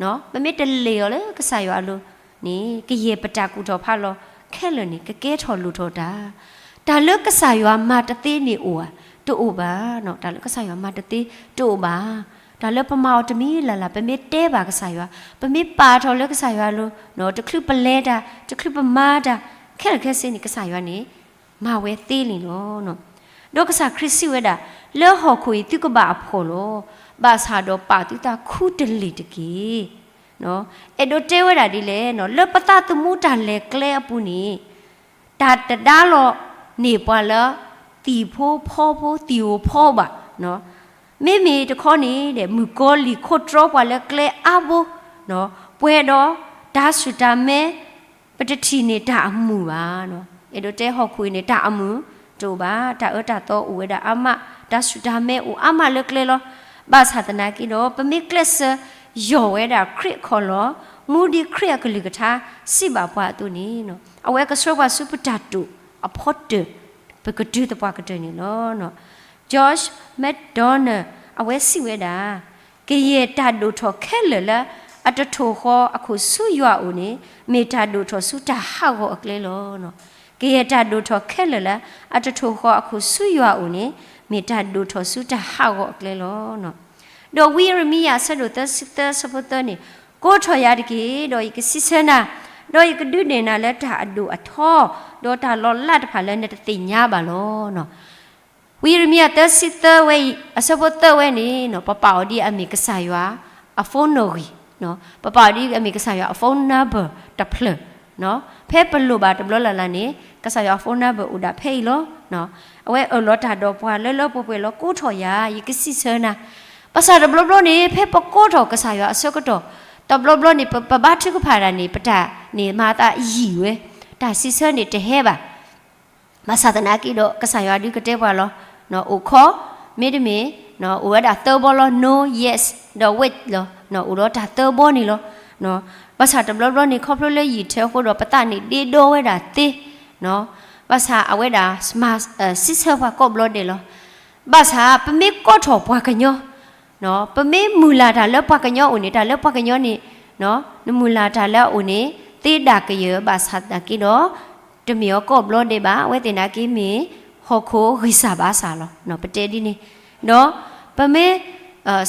ၤ, ပမ့ၢ်တလ့ၢ်အီၤလၢကစၢ်ယွၤအလိၤန့ၣ် ကယဲၢ်ပတၢ်ကူၣ်ထီၣ်ဖးလီၤခဲလၢာ်န့ၣ် ကကဲထီၣ်လိၣ်ထီၣ်တၢ်. တၢ်လၢကစၢ်ယွၤမၤတသ့န့ၣ်အိၣ်ဧါ, တအိၣ်ဘၣ်. တၢ်လၢကစၢ်ယွၤမၤတသ့တအိၣ်ဘၣ်. တၢ်လၢပမၤအီၤတမံၤလၢ်လၢ်, ပမ့ၢ်တဲဘၣ်ကစၢ်ယွၤ, ပမ့ၢ်ပာ်ထီၣ်လၢကစၢ်ယွၤအလိၤ, တချုးပလဲၤတၢ်, တချုးပမၤတၢ်, ခဲလၢာ်ခဲဆ့န့ၣ် ကစၢ်ယွၤန့ၣ် မၤဝဲသ့န့ၣ်လီၤ. ဒီးကစၢ်ခရံာ်စံးဝဲဒၣ်, လၢဟီၣ်ခိၣ်အံၤသုကဘၣ်အဖှီၣ်လီၤ. ဘၣ်ဆၣ်ဒီးပာ်သုသးခူတလ့ၢ်တက့ၢ်. အဲၣ်ဒိးတဲဝဲဒၣ်ဒ်လဲၣ်, လၢပသးသမူတၢ်လဲၤကျဲအပူၤန့ၣ် တၢ်တဒါလီၤန့ၢ်ပှၤလၢ သံၣ်ဖိဖီဖိသံၣ်ဧိၤဖီဘၣ်, မ့မ့ၢ်တခီန့ၣ်ဒီး မုၣ်ကီၤလံၢ်ခိးတြီပှၤလၢကျဲအါဘိ, ပှဲၤဒီးတၢ်ဆူၣ်တၢ်မဲ ပတထံၣ်န့ၢ်တၢ်အမုာ်ဘၣ်. အဲၣ်ဒိးတဲဟီၣ်ခိၣ်အံၤန့ၣ် တၢ်အမုာ်တအိၣ်ဘၣ်, တၢ်အၢတၢ်သီအိၣ်ဝဲဒၣ်အါမး, တၢ်ဆူၣ်တၢ်မဲအိၣ်အါမးလၢကျဲလီၤ. ဘၣ်ဆၣ်သနာ်က့ဒီး ပမ့ၢ်ကျဲးစၢးယီၢ်ဝဲဒၣ်ခရံာ်အခီၣ်လီၢ်, မူဒ်ခရံာ်အကလုၢ်ကထါစံးဘၣ်ပှၤအသိးန့ၣ်, အဝဲကဆှၢပှၤဆူပတၢ်တိာ်အဖီတၢၢ်, ပကတုၤသပှၢ်ကတၢၢ်န့ၣ်လီၤ. George MacDonald အဝဲစံးဝဲဒၣ်, ကယဲၢ်တၢ်ဒိၣ်ထီၣ်ခဲလၢာ်လၢအတထိၣ်ဃီၤအခိၣ်ဆူယွၤအအိၣ်န့ၣ် မ့ၢ်တၢ်ဒိၣ်ထီၣ်ဆူတၢ်ဟးဂီၤအကျဲလီၤ. ကယဲၢ်တၢ်ဒိၣ်ထီၣ်ခဲလၢာ်လၢအတထိၣ်ဃီၤအခိၣ်ဆူယွၤအအိၣ်န့ၣ် မ့ၢ်တၢ်ဒိၣ်ထီၣ်ဆူတၢ်ဟးဂီၤအကျဲလီၤ. ဒီးဝံယံးရမံယၤအဆၢဒိၣ်သၢဆံသၢအဆၢဖိသၢန့ၣ်, ကိးထီၣ်ယၤတက့ၢ်, ဒီးယကစံးဆၢနၤ, ဒီးယကဒုးနဲၣ်နၤလၢတၢ်အဒိၣ်အထီ, ဒီးတၢ်လီၤလးတဖၣ်လၢနတသ့ၣ်ညါဘၣ်လီၤ. ဝံယံးရမံယၤသၢဆံသၢဝဲအံၤ အဆၢဖိသၢဝဲန့ၣ် ပပာ်အီၤဒ်အမ့ၢ်ကစၢ်ယွၤအ phone နီၣ်ဂံၢ်, ပပာ်အီၤဒ်အမ့ၢ်ကစၢ်ယွၤအ phone number တဖျၢၣ်, ဖဲပလိၣ်ဘၣ်တဘျီလၢ်လၢ်န့ၣ် ကစၢ်ယွၤအ phone number အိၣ်ဒၣ်ဖဲအံၤလီၤ. အဝဲအၢၣ်လီၤတၢ်ဒီးပှၤလၢလၢပှဲၤပှဲၤလီၤ. ကိးထီၣ်ယၤ, ယကစံးဆၢနၤ, ဘၣ်ဆၣ်တဘျီဘျီန့ၣ် ဖဲပကိးထီၣ်ကစၢ်ယွၤအဆၢကတီၢ် တဘျီဘျီန့ၣ် ပဘါထုကဖၣ်တၢ်န့ၣ် ပတၢ်န့ၣ်မၤသးယံာ်ဝဲ, တၢ်စံးဆၢန့ၣ်တဟဲဘၣ်. ဘၣ်ဆၣ်သနာ်က့ဒီး ကစၢ်ယွၤဒုးကတဲပှၤလီၤ. အိၣ်ခိး, မ့တမ့ၢ် အိၣ်ဝဲဒၣ်သၢဘီလီၤ. No, yes ဒီး wait လီၤ. အိၣ်ဒီးတၢ်သၢဘီန့ၣ်လီၤ. ဘၣ်ဆၣ်တဘျီဘျီန့ၣ် ခီဖျိလၢယံာ်ထၢအဃိဒီး ပသးန့ၣ်ဒ့ဒီဝဲဒၣ်သ့, ဘၣ်ဆၣ်အဝဲဒၣ် စံးဆၢပှၤကိးဘျီဒဲးလီၤ. ဘၣ်ဆၣ်ပမ့ၢ်ကိးထီၣ်ပှၤကညီ, ပမ့ၢ်မုၢ်လၢ်တၢ်လၢပှၤကညီအအိၣ်န့ၣ် တၢ်လၢပှၤကညီန့ၣ်, နမုၢ်လၢ်တၢ်လၢအအိၣ်န့ၣ် သ့ဒၣ်ကယၢၤ ဘၣ်ဆၣ်သနာ်က့ဒီး တမ့ၢ်အီၤကိးဘျီဒဲးဘၣ်. အဝဲသ့ၣ်နာ်က့မ့ၢ် ဟီၣ်ခိၣ်ဂံၢ်စၢ်ဘါစၢ်လီၤ. ပတဲဒ်န့ၣ်, ဒီးပမ့ၢ်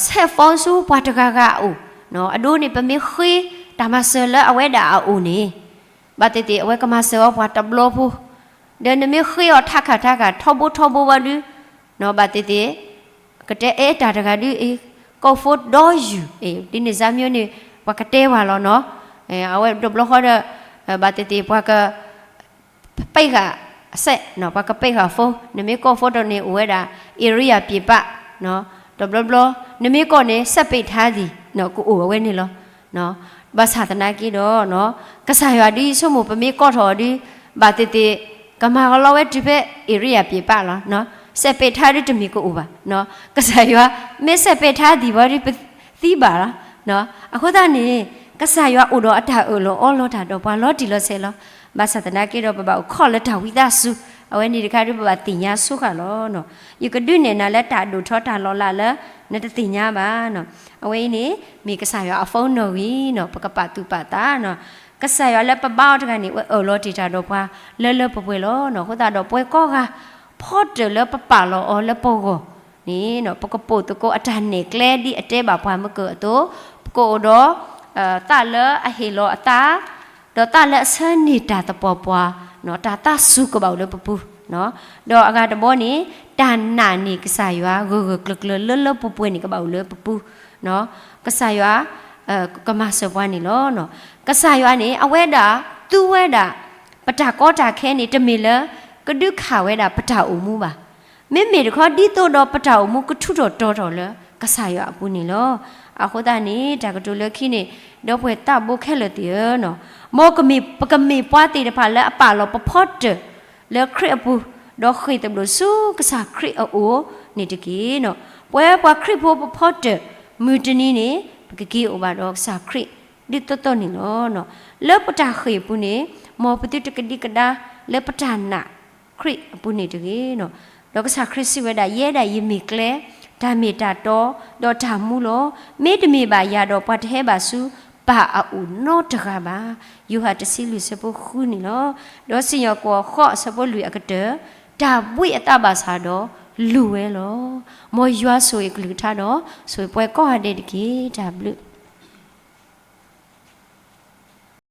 ဆဲး phone ဆူပှၤတဂၤဂၤအအိၣ်, အဒိန့ၣ် ပမ့ၢ်ဃ့တၢ်မၤစၢၤလၢအဝဲဒၣ်အအိၣ်န့ၣ် ဘၣ်သ့ၣ်သ့ၣ် အဝဲကမၤစၢၤအီၤပှၤတဘျီဖိ, ဒီးနမ့ၢ်ဃ့အီၤထးခၣ်ထးခၣ် ထီဘိထီဘိဝဲဒုး, ဘၣ်သ့ၣ်သ့ၣ် ကတဲအဲၣ်တၢ်တဂၤဒုးအံၤ ကိး phone ဒီးယူၤ, ဒ်န့ၣ်စၢ်မ့ၢ်န့ၣ် ပှၤကတဲပှၤလီၤနီၤ. အဝဲတဘျီဃီဒီး ဘၣ်သ့ၣ်သ့ၣ် ပှၤက ပ့ၢ်ဃာ်စဲး, ပှၤကပ့ၢ်ဃာ် phone, နမ့ၢ်ကိး phone တန့ၣ်အိၣ်ဝဲဒၣ် area ပံာ်ပာ်, တဘျီဘျီ နမ့ၢ်ကိးန့ၣ် စဲးပ့းထါသံၣ် ကအိၣ်ဝဲန့ၣ်လီၤ. ဘၣ်ဆၣ်သနာ်က့ဒီး ကစၢ်ယွၤဒ်ယဆိကမိၣ် ပမ့ၢ်ကိးထီၣ်အီၤဒုး ဘၣ်သ့ၣ်သ့ၣ် ကမၤကလီဝဲတုၤဖဲ area ပံာ်ပာ်လီၤ. စဲးပ့းထါဒုးတမ့ၢ်ကအိၣ်ဘၣ်. ကစၢ်ယွၤ မ့ၢ်စဲးပ့းထါသံၣ်ဘၣ်ဒုး ပသံဘၣ်လီၤ. အဃိသတးန့ၣ် ကစၢ်ယွၤအိၣ်ဒီးအတၢ်အၢၣ်လီၤအီလီၤတၢ်ဒီးပှၤလီၤတံၢ်လီၤဆဲးလီၤ. ဘၣ်ဆၣ်သနာ်က့ဒီး ပဘၣ်အိၣ်ခိးလၢတၢ်ဝံသးစူၤ, အဝဲန့ၣ်တခါဒုး ပဘၣ်သ့ၣ်ညါဆိဃာ်လီၤ. ယကဒုးနဲၣ်နၤလၢတၢ်ဒိၣ်ထီၣ်တၢ်လီၤလးလၢ နတသ့ၣ်ညါဘၣ်. အဝဲအံၤန့ၣ် မ့ၢ်ကစၢ်ယွၤအ phone နီၣ်ဂံၢ်နီၤ, ပကပာ်သူၣ်ပာ်သးနီၤ. ကစၢ်ယွၤလၢပဘါအီၤတဂၤန့ၣ် အဝဲအၢၣ်လီၤတ့ၢ်တၢ်ဒီးပှၤလၢလၢပှဲၤပှဲၤလီၤ. အဃိသတးဒီးပဝဲကိးဂၤ ဖီတၢၣ်လၢပပာ်လီၤအီၤလၢပဂီၢ်န့ၣ် ပကပိာ်သကိးအတၢ်နဲၣ်ကျဲဒ်အတဲဘၣ်ပှၤမုၢ်ကၢၢ်အသိး, ပကအိၣ်ဒီး သးလၢအဟ့ၣ်လီၤအသး, ဒီးသးလၢအဆၢန့ၢ်တၢ်သပှၢ်ပှၢ်, တၢ်သးစူၤကဘၣ်အိၣ်လၢပပူၤ, ဒီးအဂၤတဘီန့ၣ် တၢ်နာ်န့ၢ်ကစၢ်ယွၤဂၢၢ်ဂၢၢ်ကျၢၤကျၢၤလၢလၢပှဲၤပှဲၤန့ၣ် ကဘၣ်အိၣ်လၢပပူၤ, ကစၢ်ယွၤ ကမၤစၢၤပှၤန့ၣ်လီၤ. ကစၢ်ယွၤန့ၣ် အဝဲဒၣ်သူဝဲဒၣ် ပတၢ်ကီတၢ်ခဲန့ၣ် တမ့ၢ်လၢ ကဒုးခးဝဲဒၣ်ပတၢ်အိၣ်မူဘၣ်. မ့မ့ၢ်တခီ ဒ်သိးဒီးပတၢ်အိၣ်မူကထူးထီၣ်တီၤထီၣ်လၢကစၢ်ယွၤအပူၤန့ၣ်လီၤ. အဃိသတးန့ၣ် တၢ်ကတိၤလၢခံန့ၣ် ဒီပုၢ်ဝဲၢ်သးဘိခဲလၢာ်သ့ၣ်ဧၢ, မ်ပကမ့ၢ်ပှၤသ့ၣ်တဖၣ်လၢအပာ်လီၤပဖီတၢၣ်လၢခရံာ်အပူၤ, ဒီးဃ့ၢ်သဘျိးဆူကစၢ်ခရံာ်အအိၣ်န့ၣ်တက့ၢ်. ပဝဲပှၤခရံာ်ဖိပဖီတၢၣ် မုၢ်တနံၤန့ၣ် ပကက့ၤအိၣ်ဘၣ်ဒီးကစၢ်ခရံာ် ဒ်သိးသိးန့ၣ်လီၤ. လၢပတၢ်ဃ့ၢ်အပူၤန့ၣ် မ်ပသုတကဒံကဒါလၢပတၢ်နာ်ခရံာ်အပူၤန့ၣ်တဂ့ၤ. ဒီးကစၢ်ခရံာ်စံးဝဲဒၣ် ယဲဒၣ်ယမ့ၢ်ကျဲ, တၢ်မ့ၢ်တၢ်တီ, ဒီးတၢ်မူလီၤ. မ့တမ့ၢ်ဘၣ်ယၤဒီး ပှၤတဟဲဘၣ်ဆူပၢ်အအိၣ်နီတဂၤဘၣ်. ယိၤဟၣ်တဆံလွံၢ်ဆၢဖိဃုန့ၣ်လီၤ. ဒီးစံၣ်ညီၣ်ကွီၢ်ဃိးအဆၢဖိလွံၢ်အကတၢၢ်, တၢ်ဘှံးအသးဘၣ်ဆၣ်ဒီး လိၤဝဲလီၤ. မ်ယွၤဆိၣ်ဂ့ၤအကလုၢ်ကထါဒီး ဆိၣ်ဂ့ၤပှၤကိးဂၤဒဲးတက့ၢ်. တၢ်ဘျုး